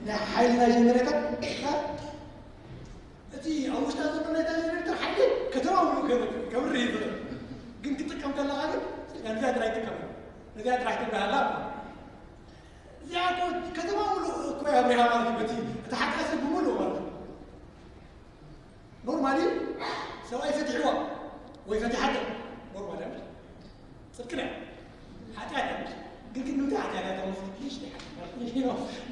ናይ ሓይሊ ናይ ጀነሬተር፣ እ? እቲ ኣብ ውሽጣ ዘሎ ናይ ጀነሬተር ሓይሊ ከተማዊ ከብር ይኽእል፣ ግን ክጥቀም ከለኻ ግን ነዚኣ ጥራይ ትጥቀም፣ ነዚኣ ጥራይ ትበሃላ። እዚኣ እኮ ከተማ ሙሉእ እኮ የብሪሃ ማለት እዩ። በቲ እቲ ሓጢኣት ብምሉእ ማለት እዩ። ኖርማሊ ሰብኣይ ፈቲሕዋ ወይ ፈቲሓቶ፣ ኖርማሊ ኣይደል? ጽድቅና ሓጢኣት ኣይደል? ግን ግን ንምንታይ ሓጢኣት ኣይደል? ንእሽተይ ሓጢኣት ማለት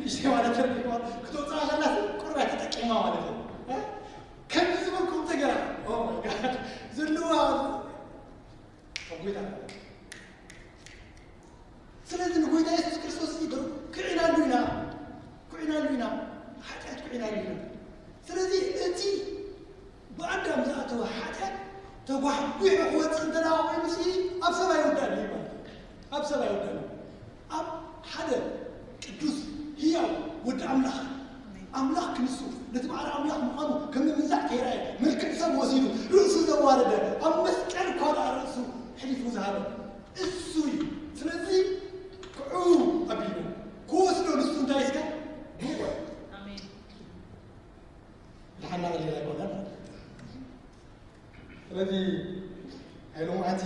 ንእሽተይ ማለት ተርዲእዋ፣ ክትወጽኣ ከላ ቁርባ ተጠቂማ ማለት እዩ። እ? ከምዚ ዝበልኩም ተገራ። ኦ ማይ ጋድ። ዘለዋ ኣብ ጎይታ። ስለዚ ንጎይታ የሱስ ክርስቶስ እዚ ዶ ክዒናሉ ኢና፣ ክዒናሉ ኢና፣ ሓጢኣት ክዒናሉ ኢና። ስለዚ እቲ ብኣዳም ዝኣተወ ሓጢኣት ተጓሕጒሑ ክወፅእ እንተ ደኣ ኮይኑሲ ኣብ ሰብ ኣይወዳእን እዩ ማለት እዩ። ኣብ ሰብ ኣይወዳእን እዩ። ኣብ ሓደ ቅዱስ ህያው ወዲ ኣምላኽ፣ ኣምላኽ ክንሱ ነቲ ባዕሪ ኣምላኽ ምዃኑ ከም ምምንዛዕ ከይረኣየ፣ መልክዕ ሰብ ወሲዱ፣ ርእሱ ዘዋረደ፣ ኣብ መስቀል እኳ ደኣ ርእሱ ሕሊፉ ዝሃበ እሱ እዩ። ስለዚ ክዑ ኣቢሉ ክወስዶ ንሱ እንታይ እስከ ብቑዕ። ኣሜን። ድሓና ቀሊል ኣይኮነን። ስለዚ ናይ ሎማዓንቲ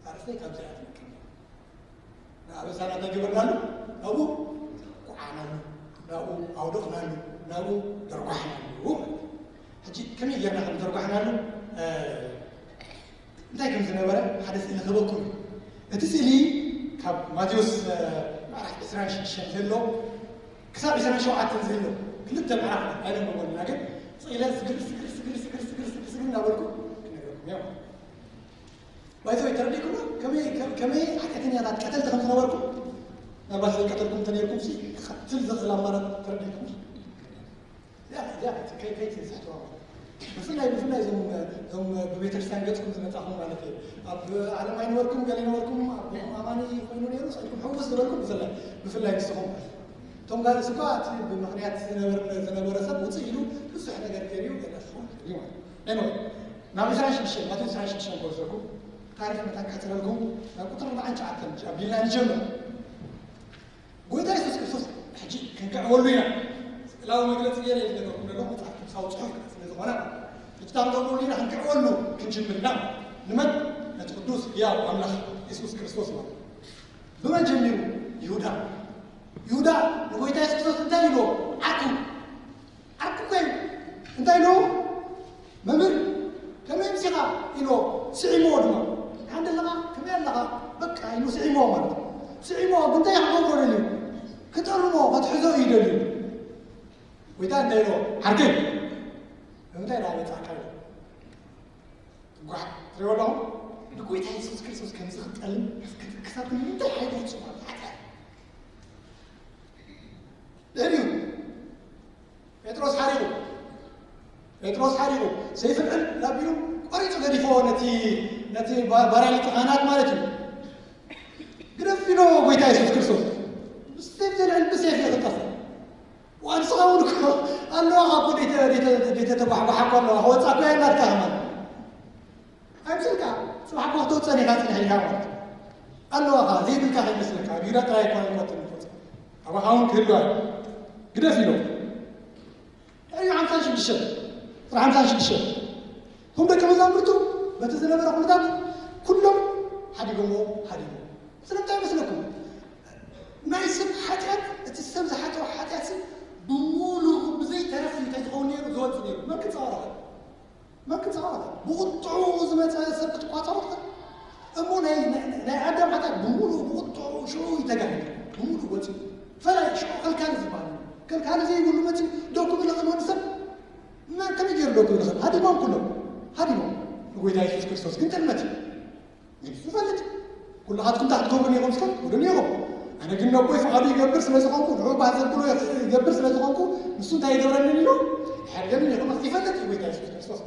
ኣርእስተይ ካብዚኣ ትምክን እያ። ንኣበሳና እንታይ ገበርናሉ? ናብኡ ኳዓናሉ፣ ናብኡ ኣውደቕናሉ፣ ናብኡ ደርጓሕናሉ። ሕጂ ከመይ ጌርና ከም ደርጓሕናሉ፣ እ፣ እንታይ ከም ዝነበረ ሓደ ስእሊ ክህበኩም እዩ። እቲ ስእሊ ካብ ማቴዎስ፣ እ፣ ምዕራፍ ዕስራን ሽዱሽተን ዘሎ ክሳብ ዕስራን ሸውዓተን ዘሎ ክልተ ምዕራፍ ኣይነንብቦን ኢና፣ ግን ስኢለ ስግር፣ ስግር፣ ስግር፣ ስግር፣ ስግር፣ ስግር፣ ስግር እናበልኩ ክነግረኩም እየ። ባይ ዘ ወይ ተረዲእኩሞ? ከመይ፣ ከ-፣ ከመይ ሓጢኣተኛታት ቀተልቲ ከም ዝነበርኩም፣ ምናልባት ዘይቀተልኩም እንተነይርኩም ሲ፣ ክትል ዝኽእል ኣማራፂ ተረዲእኩም? እዚኣ፣ እዚኣ ከይ-፣ ከይ-፣ ከይትስሕትዋ ማለት። ብፍላይ፣ ብፍላይ እዞም፣ እዞም ብቤተክርስትያን ገጽኩም ዝመጻኹም ማለት እዩ። ኣብ ዓለም ኣይነበርኩም፣ ገለ ነበርኩም፣ ኣቦኹም ኣማኒ ኮይኑ ነይሩ፣ ስኢልኩም ሕውስ ዝበልኩም ብፍላይ፣ ብፍላይ ንስኹም ማለት እዩ። እቶም ጋልስ እኳ እቲ ብምኽንያት ዝነበር-፣ ዝነበረ ሰብ ውፅእ ኢሉ ብዙሕ ነገር ገይሩ ገለ ክኸውን ይኽእል እዩ ማለት እዩ። ኤኒወይ፣ ናብ ዕስራን ሽዱሽተን፣ ማቴዎስ ዕስራን ሽዱሽተን ክወስደኩም፣ ታሪኽ መታን ክሕፅረልኩም፣ ናብ ቁፅሪ ኣርባዓን ትሽዓተን ኣቢልና ንጀምር። ጎይታ የሱስ ክርስቶስ ሕጂ ክንክዕወሉ ኢና። ስእላዊ መግለጺ ገይረ እየ ዝነገርኩም ዘለኹ፣ መጽሓፍ ቅዱሳዊ ጽሑፍ ስለ ዝኾነ፣ ሕጂ እታ ክንገብረሉ ኢና፣ ክንክዕወሉ ክንጅምር ኢና። ንመን? ነቲ ቅዱስ ህያው ኣምላኽ የሱስ ክርስቶስ ማለት እዩ። ብመን ጀሚሩ? ይሁዳ። ይሁዳ ንጎይታ የሱስ ክርስቶስ እንታይ ኢልዎ? ዓርኩ። ዓርኩ ኮይኑ እንታይ ኢልዎ? መምህር፣ ከመይ ምሲኻ? ኢልዎ። ስዒምዎ ድማ። ሓንቲ ኣለኻ? ከመይ ኣለኻ? በቃ ኢሉ ስዒምዎ ማለት እዩ። ስዒምዎ፣ ግን እንታይ ክገብሮ ደልዩ? ክጠልሞ፣ ከትሕዞ እዩ ደልዩ። ጎይታ እንታይ ኢልዎ? ዓርከይ፣ ንምንታይ ደኣ መጻእካ? ኢሉ። ጓሕ፣ ትሪእዎ ኣለኹም? ንጎይታ የሱስ ክርስቶስ ከምዚ ክጠልም፣ ክሳብ ክንደይ ሓይሊ ይጽዋዕ፣ ሓጢኣት። ድሕሪኡ ጴጥሮስ ሓሪቑ፣ ጴጥሮስ ሓሪቑ፣ ሰይፊ ልዕል ኣቢሉ ቆሪጹ ገዲፍዎ ነቲ፣ ነቲ ባ-፣ ባርያ ሊቀ ካህናት ማለት እዩ። ግደፍ ኢሎ ጎይታ የሱስ ክርስቶስ። ብሰይፍ ዘልዕል ብሰይፍ እዩ ክጠፍእ። ዋንስኻ እውን እኮ ኣለዋኻ እኮ ደይተ-፣ ደይተ-፣ ደይተተጓሕጓሓ እኮ ኣለዋ። ክወጻ እኮ እያ ናትካ ከማን። ኣይምሰልካ፣ ጽባሕ እኮ ክትወጸን ኢኻ ጽኒሕ ኢልካ ማለት እዩ። ኣለዋኻ፣ ዘይብልካ ከይመስለካ፣ ኣብ ይሁዳ ጥራይ ኣይኮነን እኮ እትንቆጽ። ኣባኻ እውን ክህሉ ኣሎ። ግደፍ ኢሎም። ሕጂ ሓምሳን ሽዱሽተን፣ ጥሪ ሓምሳን ሽዱሽተን። እቶም ደቂ መዛሙርቱ በቲ ዝነበረ ኩነታት ኩሎም ሓዲጎምዎ ሃዲሞም። ስለምንታይ ይመስለኩም? ናይ ሰብ ሓጢኣት፣ እቲ ሰብ ዝሓጠኦ ሓጢኣት ሲ ብሙሉኡ ብዘይተረፍ እንታይ ዝኸውን ነይሩ? ዝወጽእ ነይሩ። መን ክጻወሮ? መን ክጻወት? ብቑጥዑ ዝመጸ ሰብ ክትቋጸሮ ትኽእል? እሞ ናይ፣ ናይ፣ ናይ ኣዳም ሓጢኣት ብምሉኡ ብቑጥዑ ሽዑ እዩ ተጋሂዱ። ብምሉኡ ወጺኡ። ፈላይ ሽዑ ከልካሊ ዝበሃል እዩ። ከልካሊ ዘይብሉ መጺኡ ደው ክብል ይኽእል ወዲ ሰብ? መን ከመይ ገይሩ ደው ክብል ይኽእል? ሃዲሞም ኩሎም። ሃዲሞም። ንጎይታ የሱስ ክርስቶስ ግን ጥልመት እዩ። ንሱ ይፈልጥ። ኩላኻትኩም እንታይ ክትገብሩ ኢኹም እስከ? ውድን ኢኹም። ኣነ ግን ነቦይ ፍቓዱ ይገብር ስለ ዝኾንኩ፣ ንዑ ባህ ዘብሎ ይገብር ስለ ዝኾንኩ፣ ንሱ እንታይ ይገብረኒ ኢሉ ይሓድገኒ ኢኹም። ይፈልጥ እዩ ጎይታ የሱስ ክርስቶስ።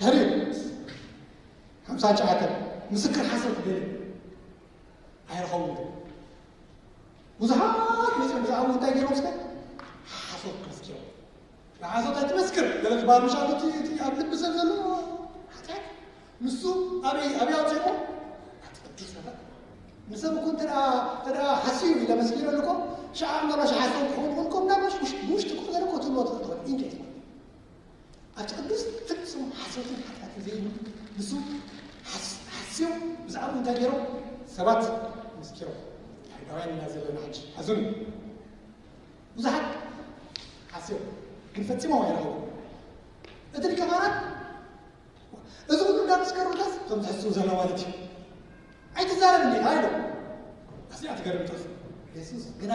ድሕሪኡ፣ ሓምሳን ትሽዓተን፣ ምስክር ሓሶት ደልዩ። ኣይረኸቡን። ብዙሓት መጺኦም ብዛዕባኡ እንታይ ገይሮም እስከ? ሓሶት መስኪሮም። ንሓሶት ኣይትመስክር። ገለ ዝበሃል ምሽ ኣሎ፣ እቲ፣ እቲ ኣብ ልቢ ሰብ ዘሎ ሓጢኣት። ንሱ ኣበይ፣ ኣበይ ኣውጺእዎ? ኣብ ቅዱስ ነገር። ንሰብ እኮ እንተ ደኣ፣ እንተ ደኣ ሃስዩ ኢለ መስኪረ፣ ሸዓ ምናልባሽ ሓሰው ክኸውን ይኽእል፣ ከምኡ ምናልባሽ ውሽ-፣ ብውሽጢ ክኾነ እኮ ትብሎ ትኽእል ኢንኬት ማለት እዩ። ኣብቲ ቅዱስ ፍጹም ሓሶትን ሓጢኣትን ዘይብሉ፣ ንሱ ሓስ-፣ ሓስዮም ብዛዕባኡ እንታይ ገይሮም ሰባት መስኪሮም። ኣይሁዳውያን ኢና ዘለና ሕጂ፣ ሓዙኒ። ብዙሓት ሓስዮም ግን ፈጺሞም ኣይረኸቡ። እቲ ሊቀ ካህናት እዚ ኩሉ እንዳመስከሩልካስ ከም ትሕስው ዘሎ ማለት እዩ። ኣይትዛረብ እንዴ? ኣይሎ። ኣስያ ትገርም ጥቕሲ። የሱስ ግና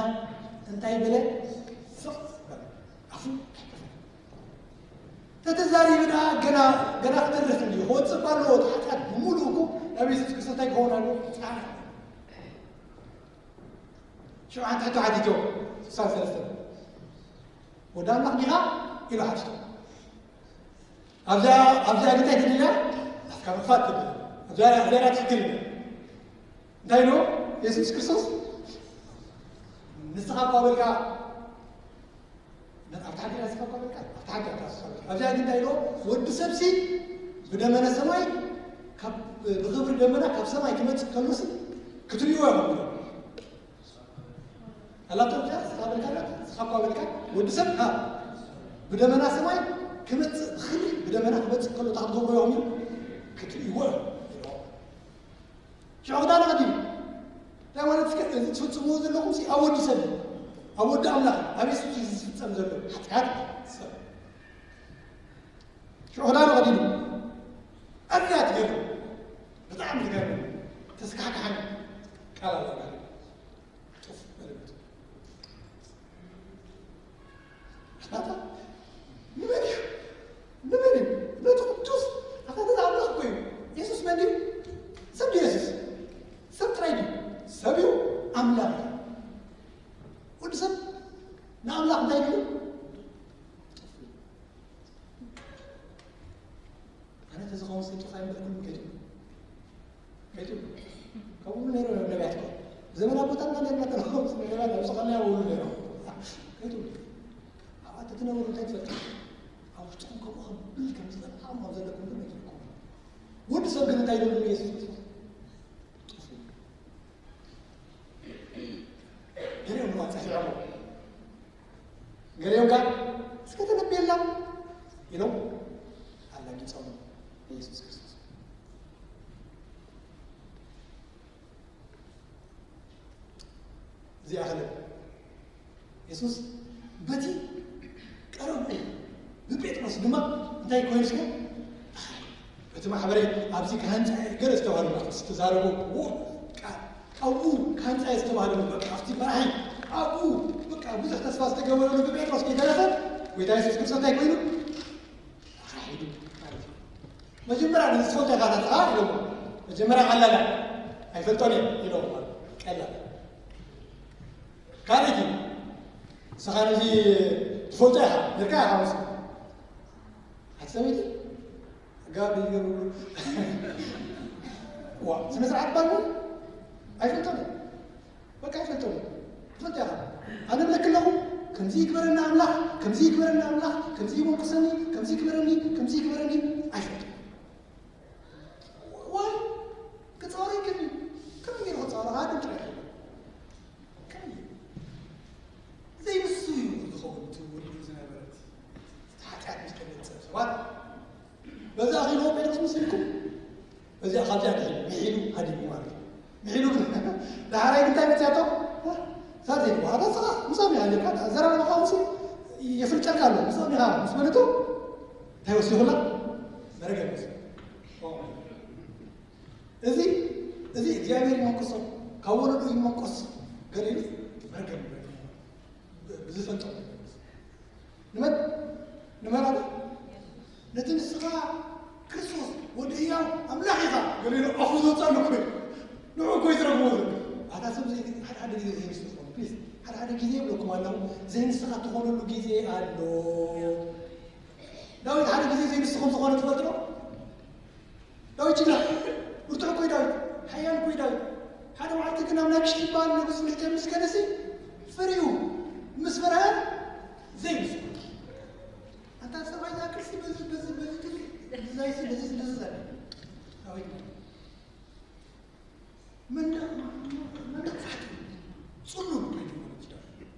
እንታይ በለ? ስቕ በለ። ኣፉ ኣይከፈተን። ተተዛሪቡ ደኣ ገና፣ ገና ክተርፍ እንድዩ። ክወጽእ እኮ ኣለዎ። እቲ ሓጢኣት ብምሉኡ እኮ ናብ የሱስ ክርስቶስ እንታይ ክኸውን ኣለዎ? ጻዕና። ሽዑ ሓንቲ ሕቶ ሓቲቶ፣ ስሳን ሰለስተን። ወዲ ኣምላኽ ዲኻ? ኢሉ ሓቲቶ። ኣብዚኣ፣ ኣብዚኣ ግን እንታይ ትድልያ? ኣፍካ ምኽፋት ትብል። ኣብዚኣ፣ ኣብዚኣ ትኽክል ኢለ። እንታይ ኢልዎ? የሱስ ክርስቶስ፣ "ንስኻ እኳ በልካ፣ ኣብታ ሓንቲ ንስኻ እኳ በልካ፣ ኣብታ ሓንቲ እኳ ንስኻ በልካ." ኣብዚኣ ግን እንታይ ኢልዎ? "ወዲ ሰብሲ ብደመና ሰማይ፣ ካብ፣ ብኽብሪ ደመና ካብ ሰማይ ክመጽእ ከሎሲ ክትርእይዎ ኢኹም" ኢልዎ። ኣላቶ ብቻ፣ ስኻ በልካ፣ ስኻ እኳ በልካ፣ ወዲ ሰብ፣ አ፣ ብደመና ሰማይ ክመጽእ፣ ብኽብሪ ብደመና ክመጽእ ከሎ፣ እታ ክትገብሩ ኢኹም ኢሉ፣ ክትርእይዎ ኢኹም። ሽዑ ክዳን ኣቐዲሙ። እንታይ ማለት እስከ፣ እዚ ትፍጽምዎ ዘለኹም ሲ ኣብ ወዲ ሰብ እዩ። ኣብ ወዲ ኣምላኽ፣ ኣብ የሱስ እዩ ዝፍጸም ዘሎ ሓጢኣት ሰብ። ሽዑ ክዳን ኣቐዲሙ። ኣዝያ ትገርም። ብጣዕሚ ትገርም። ተስካሕካሕን ቃል ኣላ። ጡፍ በለበት። ኣታ ንመን እዩ? ንመን እዩ? ነቲ ቅዱስ ኣታ ነዚ ኣምላኽ እኮ እዩ። የሱስ መን እዩ? ሰብ ድዩ የሱስ? ሰብ ጥራይ ድዩ? ሰብ እዩ። ኣምላኽ እዩ። ወዲ ሰብ ንኣምላኽ እንታይ ድዩ? ኣነ ተዝኸውን ሰይጡኻ ይምበልኩም ከይዱ። ከይዱ። ከምኡ ነይሩ ነቢያት እኮ። ዘመን ኣቦታትና ነርና ተረኸቡ ነቢያት ኣብ ዝቐና ያውሉ ነይሮም። ከይዱ። ኣብኣ ተትነብሩ እንታይ ትፈልጡ? ኣብ ውሽጥኹም ከምኡ ከብል ከም ዝኽእል ዓቕሚ ከም ዘለኩም ግን ነጊርኩም። ወዲ ሰብ ግን እንታይ ይደሉ? ኢየሱስ ክርስቶስ። ጥፉ። ገሊኦም ድማ ጸፊዖሞ። ገሊኦም ከኣ፣ "እስከ ተነብየላ" ኢሎም ኣላጊጾም ንየሱስ ክርስቶስ። እዚኣ ኸለ የሱስ በቲ ቀረቡ ብጴጥሮስ ድማ እንታይ ኮይኑ እስከ እቲ ማሕበረይ ኣብዚ ክሃንጻ እየ ገለ ዝተባህሉ ማለት ዝተዛረቡ ቃል ኣብኡ ክሃንጻ እየ ዝተባህሉ በቃ ኣብቲ በራሂ ኣብኡ በቃ ብዙሕ ተስፋ ዝተገበረሉ ብጴጥሮስ ከይተረፈ ጎይታ የሱስ ክርስቶስ እንታይ ኮይኑ ኣኻሒዱ ማለት እዩ። መጀመርያ ነዚ ትፈልጦ ኢኻ ታትኻ ኢሎሞ መጀመርያ ቀላል እያ ኣይፈልጦን እየ ኢሎሞ ማለት ቀላል ካልእቲ ንስኻ ነዚ ትፈልጦ ኢኻ ነርካ ኢኻ ምስ ሓቲ ሰበይቲ ጋብ ይገብሩ ዋ ስነ ስርዓት ባል ኣይፈልጦን እየ በቃ ይፈልጦ ትፈልጦ ኢኻ ኣነ ብለክ ኣለኹ ከምዚ ይግበረኒ ኣምላኽ ከምዚ ይግበረኒ ኣምላኽ ከምዚ ይመንቁሰኒ ከምዚ ይግበረኒ ከምዚ ይግበረኒ ኣይፈልጦ ዋይ ክጻወር ይክእል ከም ገይሩ ክጻወር ሃድም ጥራሕ ከመይ ዘይንሱ እዩ ዝኸውን ትውልዱ ዝነበረት ሓጢኣት ምስ ተገልጸ ሰባት በዛ ኣኺልዎ ጴጥሮስ ምስ ኢልኩም በዚኣ ካብዚኣ ድሒሉ ምሒሉ ሃዲሙ ማለት እዩ ምሒሉ ግን ዳሕራይ እንታይ መፅያቶ ሳዘይ ዋዳ ስኻ ምሶም ኢኻ ጀካ ዘራረባኻ ምስ የፍልጠልካ ኣሎ ምሶም ኢኻ ምስ በለቶ እንታይ ወሲኹላ መረገም እዚ እዚ እግዚኣብሔር ይመንቅሶ ካብ ወለዱ ይመንቆስ ገሊሉ መርገም ብዝፈልጦ ንመን ንመን ኣለ ነቲ ንስኻ ክርስቶስ ወዲ ህያው ኣምላኽ ኢኻ ገሊሉ ኣፉ ዘውፅኣሉ ኮይኑ ንዑ እኮ ይዝረግዎ ዘሎ ኣታ ሰብ ሓደ ሓደ ግዜ ዘይንስቶ ዝኾኑ ፕሊዝ ሓደ ሓደ ግዜ ይብለኩም ኣለኹ ዘይንስኻ ትኾነሉ ግዜ ኣሎ ዳዊት ሓደ ግዜ ዘይንስኹም ዝኾነ ትፈልጥሮ ዳዊት ጅግና ብርቱዕ እኮ እዩ ዳዊት ሓያል እኮ እዩ ዳዊት ሓደ መዓልቲ ግን ኣብ ናይ ክሽቲ ይበሃል ንጉስ ፍልስጤም ምስ ከደሲ ፍሪኡ ምስ ፈርሀ ዘይምስ ኣንታ ሰብኣይ ዝኣክል ሲ በዚ በዚ በዚ ትብል እዚ ዛይሲ በዚ ስለዚ ዘለ ዳዊት መንደቕ መንደቕ ፋሕቲ ጽሉል ኮይኑ ማለት እዩ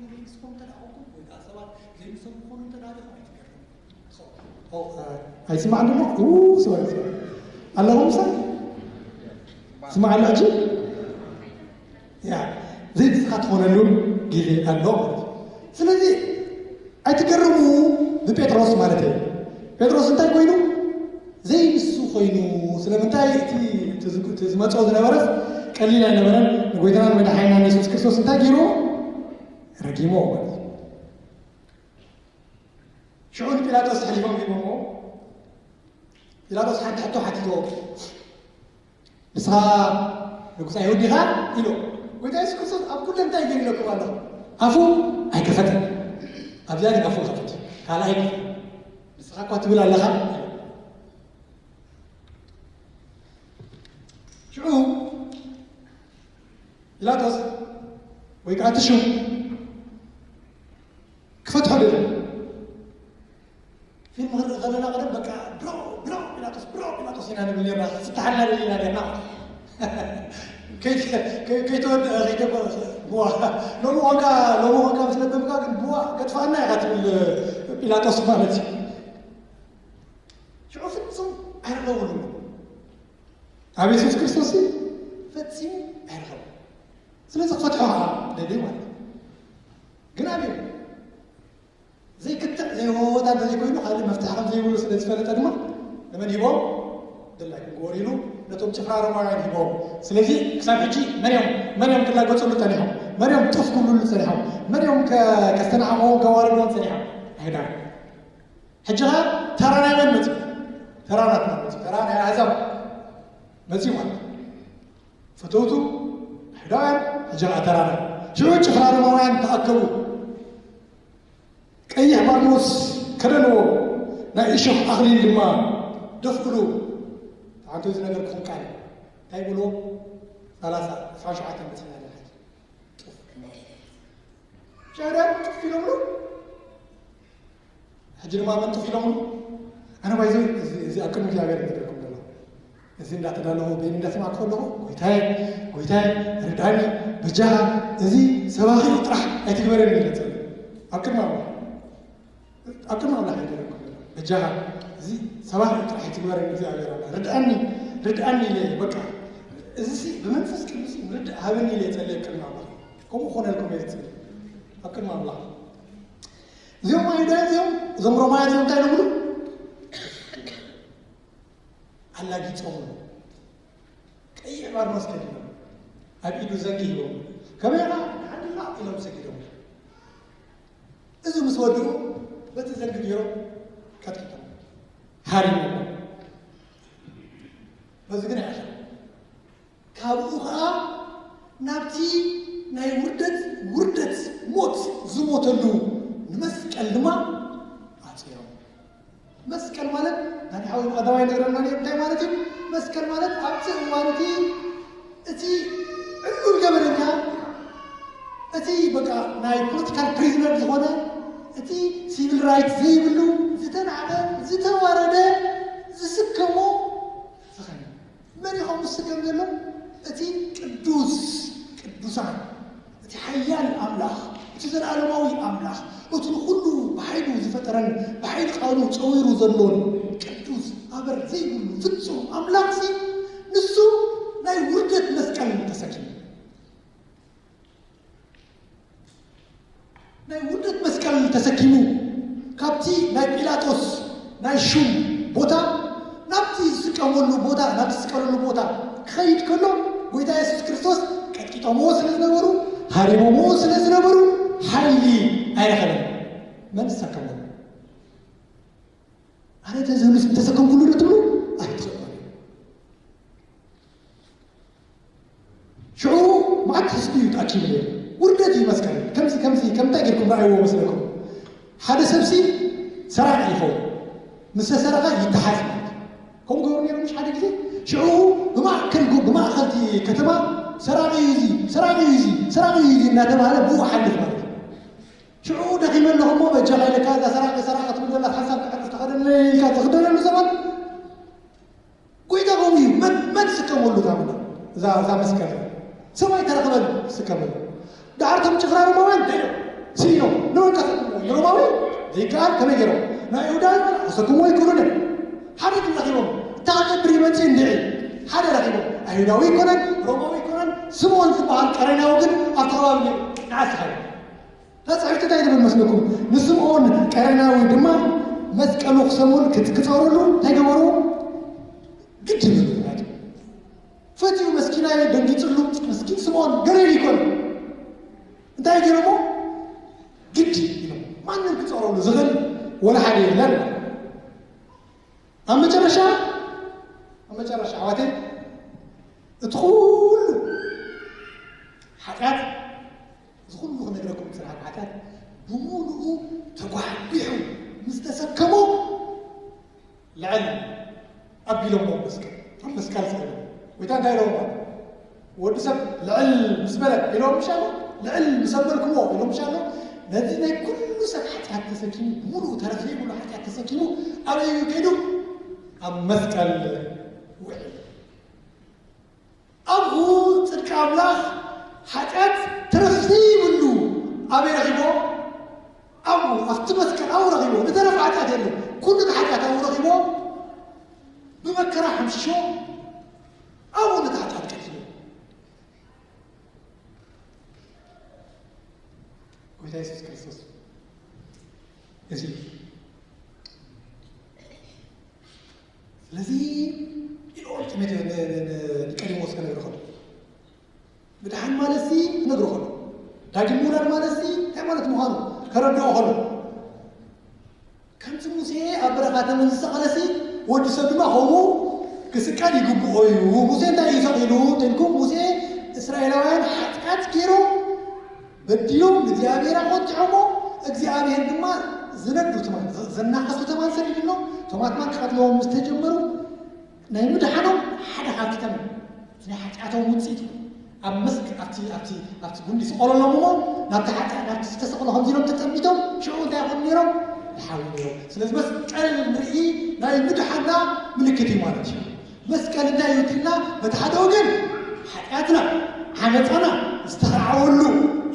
ዘይምስኹም እንተ ደኣ ኾንኩም፣ ወይ ከኣ ሰባት ዘይምሰሉ ክኾኑ እንተ ደኣ ደኹም ኣይትገረሙ። ኦ፣ እ፣ ኣይስማዕ ደሎ? ኡ፣ ስማዕ፣ ስማዕ። ኣለኹም ምሳይ? ስማዕ ኣሎ ሕጂ? ያ፣ ዘይንስኻ ትኾነሉ ግዜ ኣሎ ማለት እዩ። ስለዚ ኣይትገረሙ ብጴጥሮስ ማለት እዩ። ጴጥሮስ እንታይ ኮይኑ? ዘይንሱ ኮይኑ። ስለምንታይ? እቲ፣ እቲ ዝግ-፣ እቲ ዝመጾ ዝነበረስ ቀሊል ኣይነበረን። ንጎይታናን መድሓኒናን የሱስ ክርስቶስ እንታይ ገይርዎ? ረጊምዎ ማለት እዩ። ሽዑ ንጲላጦስ ኣሕሊፎም ሂቦምዎ። ፒላጦስ ሓንቲ ሕቶ ሓቲትዎ። "ንስኻ ንጉስ ኣይሁድ ዲኻ?" ኢሉ። ጎይታ የሱስ ክርስቶስ ኣብ ኩሉ እንታይ ገይሩ ኢለኩም ኣሎ? ኣፉ ኣይከፈተን። ኣብዚኣ ግን ኣፉ ከፈት። ካልኣይ ክፍል። "ንስኻ እኳ ትብል ኣለኻ?" ኢሉ። ሽዑ ፒላጦስ ወይ ከዓ እቲ ሽም ክፈትሖ ደልዩ። ፊልም ክንርኢ ከለና ቀደም በቃ ብሮ፣ ብሮ ፒላጦስ፣ ብሮ ፒላጦስ ኢና ንብል ነርና፣ ክፍትሓልና ደሊና ነርና። ከይ-፣ ከይ-፣ ከይተወድአ፣ ከይተበ-፣ ብዋ፣ ሎሚ ኾንካ፣ ሎሚ ኾንካ ምስ ለበምካ ግን ብዋ ገጥፋና ኢኻ ትብል ፒላጦስ ማለት እዩ። ሽዑ ፍጹም ኣይረኸቡን። ኣብ የሱስ ክርስቶስ ፈጺሙ ኣይረኸቡን። ስለዚ ክፈትሖ ከዓ ደልዩ ማለት እዩ። ግን ኣብዮም ዘይክትዕ ዘይወወታ እንተዘይኮይኑ ካልእ መፍትሒ ከም ዘይብሉ ስለ ዝፈለጠ ድማ ንመን ሂቦም? ድላይ ክግበር ኢሉ ነቶም ጭፍራ ሮማውያን ሂቦም። ስለዚ ክሳብ ሕጂ መን እዮም፣ መን እዮም ክላገጹሉ ጸኒሖም? መን እዮም ጥፍ ክብሉሉ ጸኒሖም? መን እዮም ከ-፣ ከስተናዕቕዎም ከዋርድዎም ጸኒሖም? ኣይሁዳውያን። ሕጂ ኸኣ ተራ ናይ መን መጺኡ? ተራ ናትና መጺኡ። ተራ ናይ ኣህዛብ መጺኡ ማለት እዩ። ፈተውቱ ኣይሁዳውያን፣ ሕጂ ኸኣ ተራና። ሽዑ ጭፍራ ሮማውያን ተኣከቡ። ቀይሕ ባርኖስ ከደንዎ፣ ናይ እሾኽ ኣኽሊል ድማ ደፍእሉ። ተዓንቶ እዚ ነገር ክኹን ቃል እንታይ ብሎ? ሰላሳ፣ ዕስራን ሸውዓተን በጺሕና ኣለና ሕጂ። ጡፍ ማለት እዩ። ሸሪዓት ጥፍ ኢሎምሉ። ሕጂ ድማ መን ጥፍ ኢሎምሉ? ኣነ ባይዘ እዚ፣ እዚ ኣብ ቅድሚ እግዚኣብሔር ይነግረኩም ዘለኹ። እዚ እንዳተዳለኹ ቤኒ እንዳሰማዕኩ ከለኹ፣ "ጎይታዬ፣ ጎይታዬ፣ ርድኣኒ፣ በጃኻ፣ እዚ ሰባኺ ጥራሕ ኣይትግበረኒ" ኢለ ጸልየ። ኣብ ቅድሚ ኣምላኽ፣ ኣብ ቅድሚ ኣምላኽ እየ ይነግረኩም ዘለኹ። "በጃኻ፣ እዚ ሰባኺ ጥራሕ ኣይትግበረኒ እግዚኣብሔር ኣምላኽ። ርድኣኒ፣ ርድኣኒ" ኢለ፣ በቃ፣ "እዚ ሲ ብመንፈስ ቅዱስ ምርዳእ ሃበኒ" ኢለ ጸልየ ኣብ ቅድሚ ኣምላኽ። ከምኡ ክኾነልኩም እየ ዝጽሊ ኣብ ቅድሚ ኣምላኽ። እዚኦም ኣይሁዳውያን እዚኦም፣ እዞም ሮማውያን እዚኦም እንታይ ኢሎም? ኣላጊጾምሉ። ቀይሕ ባርኖስ ከዲኖም፣ ኣብ ኢዱ ዘንጊ ሂቦም፣ "ከመይ ኢኻ? ደሓን ዲኻ?" ኢሎም ሰጊዶም። እዚ ምስ ወድኡ፣ በቲ ዘንጊ ገይሮም ቀጥቂጦም፣ ሃሪሞም። በዚ ግን ኣይኣኸለን። ካብኡ ኸዓ ናብቲ ናይ ውርደት፣ ውርደት ሞት ዝሞተሉ ንመስቀል ድማ ኣጽዮም። መስቀል ማለት፣ ናኒ ሓወይ ብቐዳማይ ነግረና ነይሩ፣ እንታይ ማለት እዩ? መስቀል ማለት ኣብቲ እዋን እቲ፣ እቲ ዕሉል ገበነኛ፣ እቲ በቃ ናይ ፖለቲካል ፕሪዝነር ዝኾነ፣ እቲ ሲቪል ራይት ዘይብሉ፣ ዝተናዕቐ፣ ዝተዋረደ፣ ዝስከሞ ዝኸነ። መን እዩ ከምኡ ዝስከም ዘሎ? እቲ ቅዱስ ቅዱሳን፣ እቲ ሓያል ኣምላኽ፣ እቲ ዘለኣለማዊ ኣምላኽ፣ እቲ ንኹሉ ብሓይሉ ዝፈጠረን ብሓይሊ ቃሉ ጸዊሩ ዘሎን ቅዱስ ኣበር ዘይብሉ ፍጹም ኣምላኽሲ፣ ንሱ ናይ ውርደት መስቀል ተሰኪሙ። ናይ ውርደት መስቀል ተሰኪሙ፣ ካብቲ ናይ ጲላጦስ ናይ ሹም ቦታ ናብቲ ዝስቀመሉ ቦታ፣ ናብቲ ዝስቀለሉ ቦታ ክኸይድ ከሎ፣ ጎይታ የሱስ ክርስቶስ ቀጥቂጦምዎ ስለ ዝነበሩ፣ ሃሪሞምዎ ስለ ዝነበሩ፣ ሓይሊ ኣይረኸበን። መን ዝሰከመሉ? ኣነ ተዘምስ እንተሰከምኩሉ ዶ ትብሉ? ኣይትኽእሉን። ሽዑ መዓት ህዝቢ እዩ ተኣኪቡ ነይሩ። ውርደት እዩ መስቀል። ከምዚ፣ ከምዚ፣ ከም እንታይ ጌርኩም ረኣይዎ መስለኩም? ሓደ ሰብሲ ሰራቂ ይኸውን። ምስ ተሰረቐ ይተሓዝ ማለት እዩ። ከምኡ ገበሩ ነይሩ፣ ምሽ ሓደ ግዜ። ሽዑ ብማእከል ጎ-፣ ብማእከል እቲ ከተማ፣ "ሰራቂ እዩ እዚ፣ ሰራቂ እዩ እዚ፣ ሰራቂ እዩ እዚ" እናተባህለ ብኡ ሓልፍ ማለት እዩ። ሽዑ ደኺመ ኣለኹ እሞ በጃኻ ኢለካ፣ እዛ ሰራቂ ሰራቂ ትብል ዘላ ሓንሳብ ክዕርፍ ተኸደኒ ኢልካ ትኽደነሉ ዘመን። ጎይታ ከምኡ እዩ። መን፣ መን ዝስከመሉ እዛ ምድሪ? እዛ፣ እዛ መስቀል? ሰብ ኣይተረኽበን ዝስከመሉ። ደሓር እቶም ጭፍራ ሮማውያን እንታይ ኢሎም? ንሮማዊ ዘይከኣል ከመይ ገይሮም? ንኣይሁዳዊ ኣሰጉሞ ኣይኮኑን እዮም። ሓደ ግን ረኺቦም። እታ ቐብሪ መጺኡ እንድዒ ሓደ ረኺቦም። ኣይሁዳዊ ኣይኮነን፣ ሮማዊ ኣይኮነን፣ ስምዖን ዝበሃል ቀሬናዊ ግን ኣብቲ ከባቢ ነይሩ። ንዓስ ኸ? እታ ጽሕፍቲ እንታይ ትብል መስለኩም? ንስምዖን ቀሬናዊ ድማ መስቀሉ ክሰሙን ክት-፣ ክጸውረሉ እንታይ ገበርዎ? ግድ ይብል ማለት እዩ። ፈትዩ መስኪናይ ደንጊጽሉ፣ መስኪን ስምዖን ገሬን ይኮን። እንታይ ገይሮሞ? ግድ ኢሎም። ማንም ክጸውረሉ ዝኽእል ወላ ሓደ የለን። ኣብ መጨረሻ፣ ኣብ መጨረሻ ኣሕዋተይ፣ እቲ ኩሉ ሓጢኣት፣ እዚ ኩሉ ክነግረኩም ዝጸናሕኩ ሓጢኣት፣ ብምሉኡ ተጓሕጒሑ ምስ ተሰከሞ፣ ልዕል ኣቢሎሞ መስቀል፣ ኣብ መስቀል ሰቒሎም። ጎይታ እንታይ ኢሎሞ? ወዲ ሰብ ልዕል ምስ በለ ኢሎም ምሽ ኣሎ? ልዕል ምስ ኣበልክዎ ኢሎም ምሽ ኣሎ? ነዚ ናይ ኩሉ ሰብ ሓጢኣት ተሰኪሙ፣ ብምሉኡ ተረኺቡሉ ሓጢኣት ተሰኪሙ፣ ኣበይ እዩ ከይዱ? ኣብ መስቀል ውዒሉ። ኣብኡ ጽድቂ ኣምላኽ ሓጢኣት ተረፍ ዘይብሉ ኣበይ ረኺቦ? ኣብኡ፣ ኣብቲ መስቀል ኣብኡ ረኺቦ። ዝተረፈ ሓጢኣት የለን። ኩሉ እቲ ሓጢኣት ኣብኡ ረኺቦ። ብመከራ ሓምሽሾ፣ ኣብኡ ነቲ ሓጢኣት ቀቲሉ። ጎይታ የሱስ ክርስቶስ እዚ እዩ። ስለዚ ኢሉ ጢሞቴዎስ ን-፣ ን-፣ ን-፣ ኒቆዲሞስ ክነግሮ ከሎ፣ ምድሓን ማለትሲ ክነግሮ ከሎ፣ ዳግም ምውላድ ማለትሲ እንታይ ማለት ምዃኑ ከረድኦ ከሎ፣ ከምቲ ሙሴ ኣብ በረኻ ተመን ዝሰቐለሲ፣ ወዲ ሰብ ድማ ከምኡ ክስቀል ይግብኦ እዩ። ሙሴ እንታይ እዩ ሰቒሉ እንተልኩም፣ ሙሴ እስራኤላውያን ሓጢኣት ገይሮም በዲሎም ንእግዚኣብሔር ኣቖጢዖሞ፣ እግዚኣብሔር ድማ ዝነዱ ትማን፣ ዘ-፣ ዘናኸሱ ተማን ሰዲድሎም፣ እቶም ኣትማን ክቐትልዎም ምስ ተጀመሩ፣ ናይ ምድሓኖም ሓደ ካብቲ ተመን፣ እቲ ናይ ሓጢኣቶም ውጽኢት እዩ። ኣብ መስክ-፣ ኣብቲ፣ ኣብቲ፣ ኣብቲ ጉንዲ ስቐለሎም እሞ፣ ናብቲ ሓጢኣት፣ ናብቲ ዝተሰቕሎ ከምዚ ኢሎም ተጠሚቶም፣ ሽዑ እንታይ ይኾኑ ነይሮም? ይሓዊ ነይሮም። ስለዚ መስቀል ንርኢ ናይ ምድሓንና ምልክት እዩ ማለት እዩ። መስቀል እንታይ እዩ ትልና? በቲ ሓደ ወገን ሓጢኣትና፣ ዓመፃና ዝተኸዓወሉ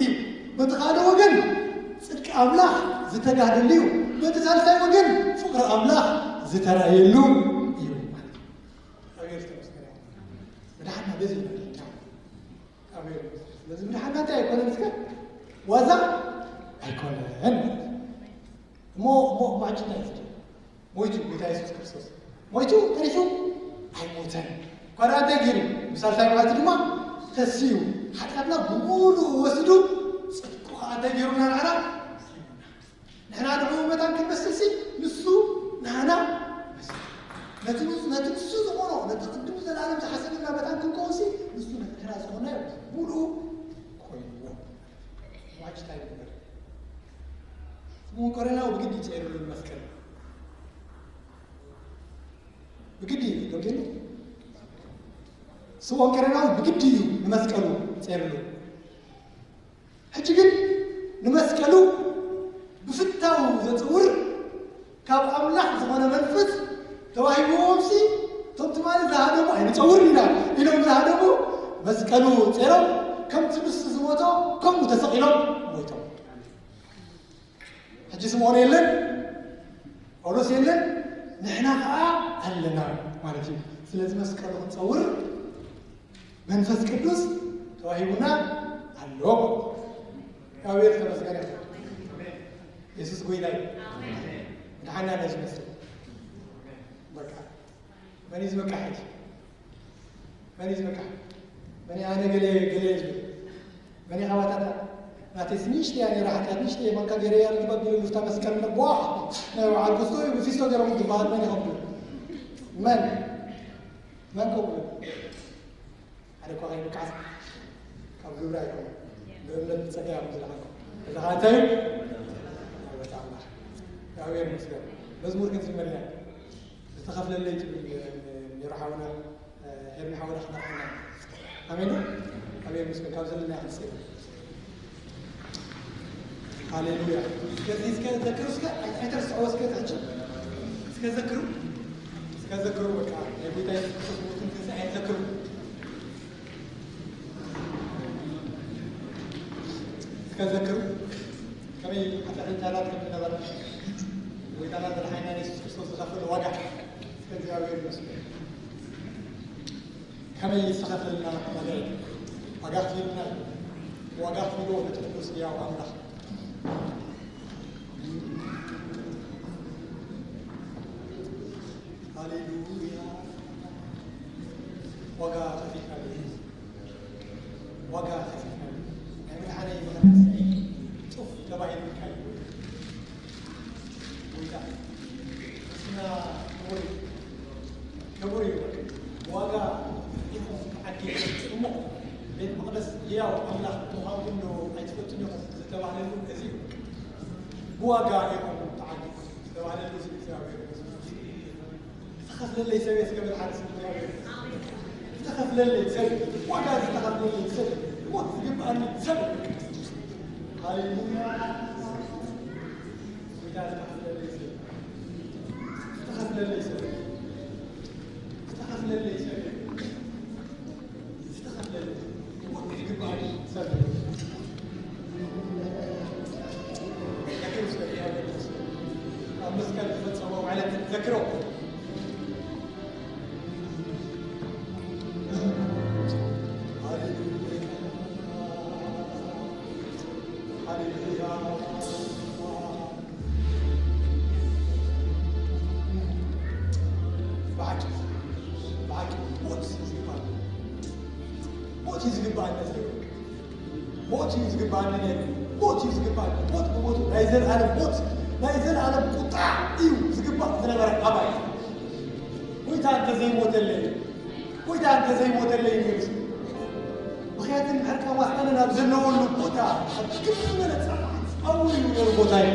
እዩ። በቲ ካልእ ወገን ጽድቂ ኣምላኽ ዝተጋህደሉ እዩ። በቲ ሳልሳይ ወገን ፍቕሪ ኣምላኽ ዝተራእየሉ እዩ ማለት እዩ። እግዚኣብሔር ዝተመስገነ ይሁን። ምድሓንና በዚ እዩ። ኣሜን። ስለዚ ምድሓንና እንታይ ኣይኮነን? እስከ ዋዛ ኣይኮነን። እሞ፣ እሞ፣ እሞ ኣንቺ እንታይ ኢልኪ? ሞይቱ፣ ጎይታ የሱስ ክርስቶስ ሞይቱ፣ ተሪፉ ኣይሞተን። እኳ ደኣ እንታይ ገይሩ? ብሳልሳይ መዓልቲ ድማ ተሲኡ። ሓጢኣትና ብምሉኡ ወሲዱ፣ ጽድቁ ኸኣ እንታይ ገይሩና ንዓና? ንሕና ንዕኡ መታን ክንመስልሲ፣ ንሱ ንዓና መስል። ነቲ ንሱ፣ ነቲ ንሱ ዝኾኖ፣ ነቲ ቅድም ዘላለም ዝሓሰበልና መታን ክንከውንሲ፣ ንሱ ነቲ ንሕና ዝኾንናዮ ምሉኡ ኮይንዎ። ዋጅ እንታይ ይግበር? ስምዖን ቀሬናዊ ብግዲ ይጸይርሉ መስቀል። ብግዲ እዩ፣ ደው ኢሉ። ስምዖን ቀሬናዊ ብግዲ እዩ ንመስቀሉ ይጸይርሉ። ሕጂ ግን ንመስቀሉ ብፍታው ዘጽውር ካብ ኣምላኽ ዝኾነ መንፈስ ተዋሂብዎምሲ፣ እቶም ትማሊ ዝሃደሙ ኣይንጸውርን ኢና ኢሎም ዝሃደሙ መስቀሉ ጸይሮም፣ ከምቲ ንሱ ዝሞቶ ከምኡ ተሰቒሎም ሞይቶም። ሕጂ ስምዖን የለን፣ ጳውሎስ የለን፣ ንሕና ኸዓ ኣለና ማለት እዩ። ስለዚ መስቀሉ ክንጸውር መንፈስ ቅዱስ ተዋሂቡና ኣሎ። እግዚኣብሔር ዝተመስገነ ይሁን። የሱስ ጎይታ እዩ። መድሓኒና ነዚ መስል። በቃ መን እዩ ዝበቃሕ ሕጂ? መን እዩ ዝበቃሕ? መን እዩ ኣነ ገለ ገለ እዩ ዝብል? መን እዩ ካባታታ? ናተይስ ንእሽተይ እያ ነይራ ሓጢኣት፣ ንእሽተይ እየ፣ ማንካ ገይረ እያ ልግባ ቢሉ ልፍታ መስቀል እሞ ቧ! ናይ በዓል ክስቶ እዩ ብፊስቶ ገይሮም ዝበሃል መን እዩ ከምኡ? መን? መን ከምኡ ይብል? ሓደ እኳ ከይብቃዕስ ካብ ግብሪ ኣይኮነን። ብእምነት ብጸጋ እዮም ዝለዓሉ። እዚ ኸዓ እንታይ እዩ? ጉልበት ኣምላኽ። እግዚኣብሔር ይመስገን። መዝሙር ክንዝመር ኢና። ዝተኸፍለለይ ትብል ነይሩ ሓውና፣ ሄርሚ ሓውና ክመርሓና። ኣሜን ዶ? እግዚኣብሔር ይመስገን። ካብ ዘለና ክንጽል። ሃሌሉያ። እስከ፣ እስከ ዘክሩ፣ እስከ ኣይተርስዕዎ፣ እስከ ትሕጂ። እስከ ዘክሩ። እስከ ዘክሩ፣ በቃ ናይ ጎይታ የሱስ ክርስቶስ ሞትን ትንሳኤን ዘክሩ። እስከ ዘክሩ። እስከ ከመይ ሓጢኣተኛታት ከም ዝነበርና፣ ጎይታና መድሓኒና የሱስ ክርስቶስ ዝኸፈለ ዋጋ፣ እስከ እግዚኣብሔር ይመስገን። ከመይ ዝተኸፈለልና ዋጋ እዩ። ዋጋ ከፊልና እዩ። ዋጋ ከፊሉ ነቲ ቅዱስ ህያው ኣምላኽ። ሃሌሉያ። ዋጋ ከፊልካሉ። ዋጋ ከፊልካሉ። ናይ መድሓነይ መኸተስዒ ጡፍ ተባሂሉልካ እዩ። ጎይታ፣ ንስና ክቡር እዩ። ክቡር እዩ። ዋጋ ኢኹም ተዓዲጉ ጽሙቕ ቤት መቕደስ ህያው ኣምላኽ ምዃንኩም ዶ ኣይትፈልጡን ኢኹም ዝተባህለሉ እዚ እዩ። ብዋጋ ኢኹም ተዓዲጉ ዝተባህለሉ እዚ እግዚኣብሔር እዩ። ዝተኸፍለለይ ሰብ እየ፣ እስከ በል ሓደ ሰብ እግዚኣብሔር። ዝተኸፍለለይ ሰብ፣ ዋጋ ዝተኸፍለለይ ሰብ፣ ሞት ዝግብኣኒ ሰብ። ሃሌሉያ። ጎይታ ዝተኸፍለለይ ሰብ፣ ዝተኸፍለለይ ሰብ፣ ዝተኸፍለለይ ሰብ፣ ዝተኸፍለለይ ሞት ዝግብኣኒ ሰብ። ኣብ መስቀል ዝፈጸሞ ውዕለት ዘክሮ። ሃሌሉያ። ሃሌሉያ። ብሓቂ፣ ብሓቂ ሞት እዩ ዝግባእ። ሞት እዩ ዝግባእ። ሞት እዩ ዝግባኣኒ ነይሩ። ሞት እዩ ዝግባኣኒ። ሞት ብሞቱ ናይ ዘለኣለም ሞት፣ ናይ ዘለኣለም ቁጣ እዩ ዝግባእ ዝነበረ ኣባይ። ጎይታ እንተዘይሞተለይ፣ ጎይታ እንተዘይሞተለይ ነይሩ። ምኽንያቱ ምሕረት ዋስታና ናብ ዘለወሉ ቦታ ኣብ ግብር ዝበለ ጸቕጢ ጸውር እዩ ነይሩ ቦታይ።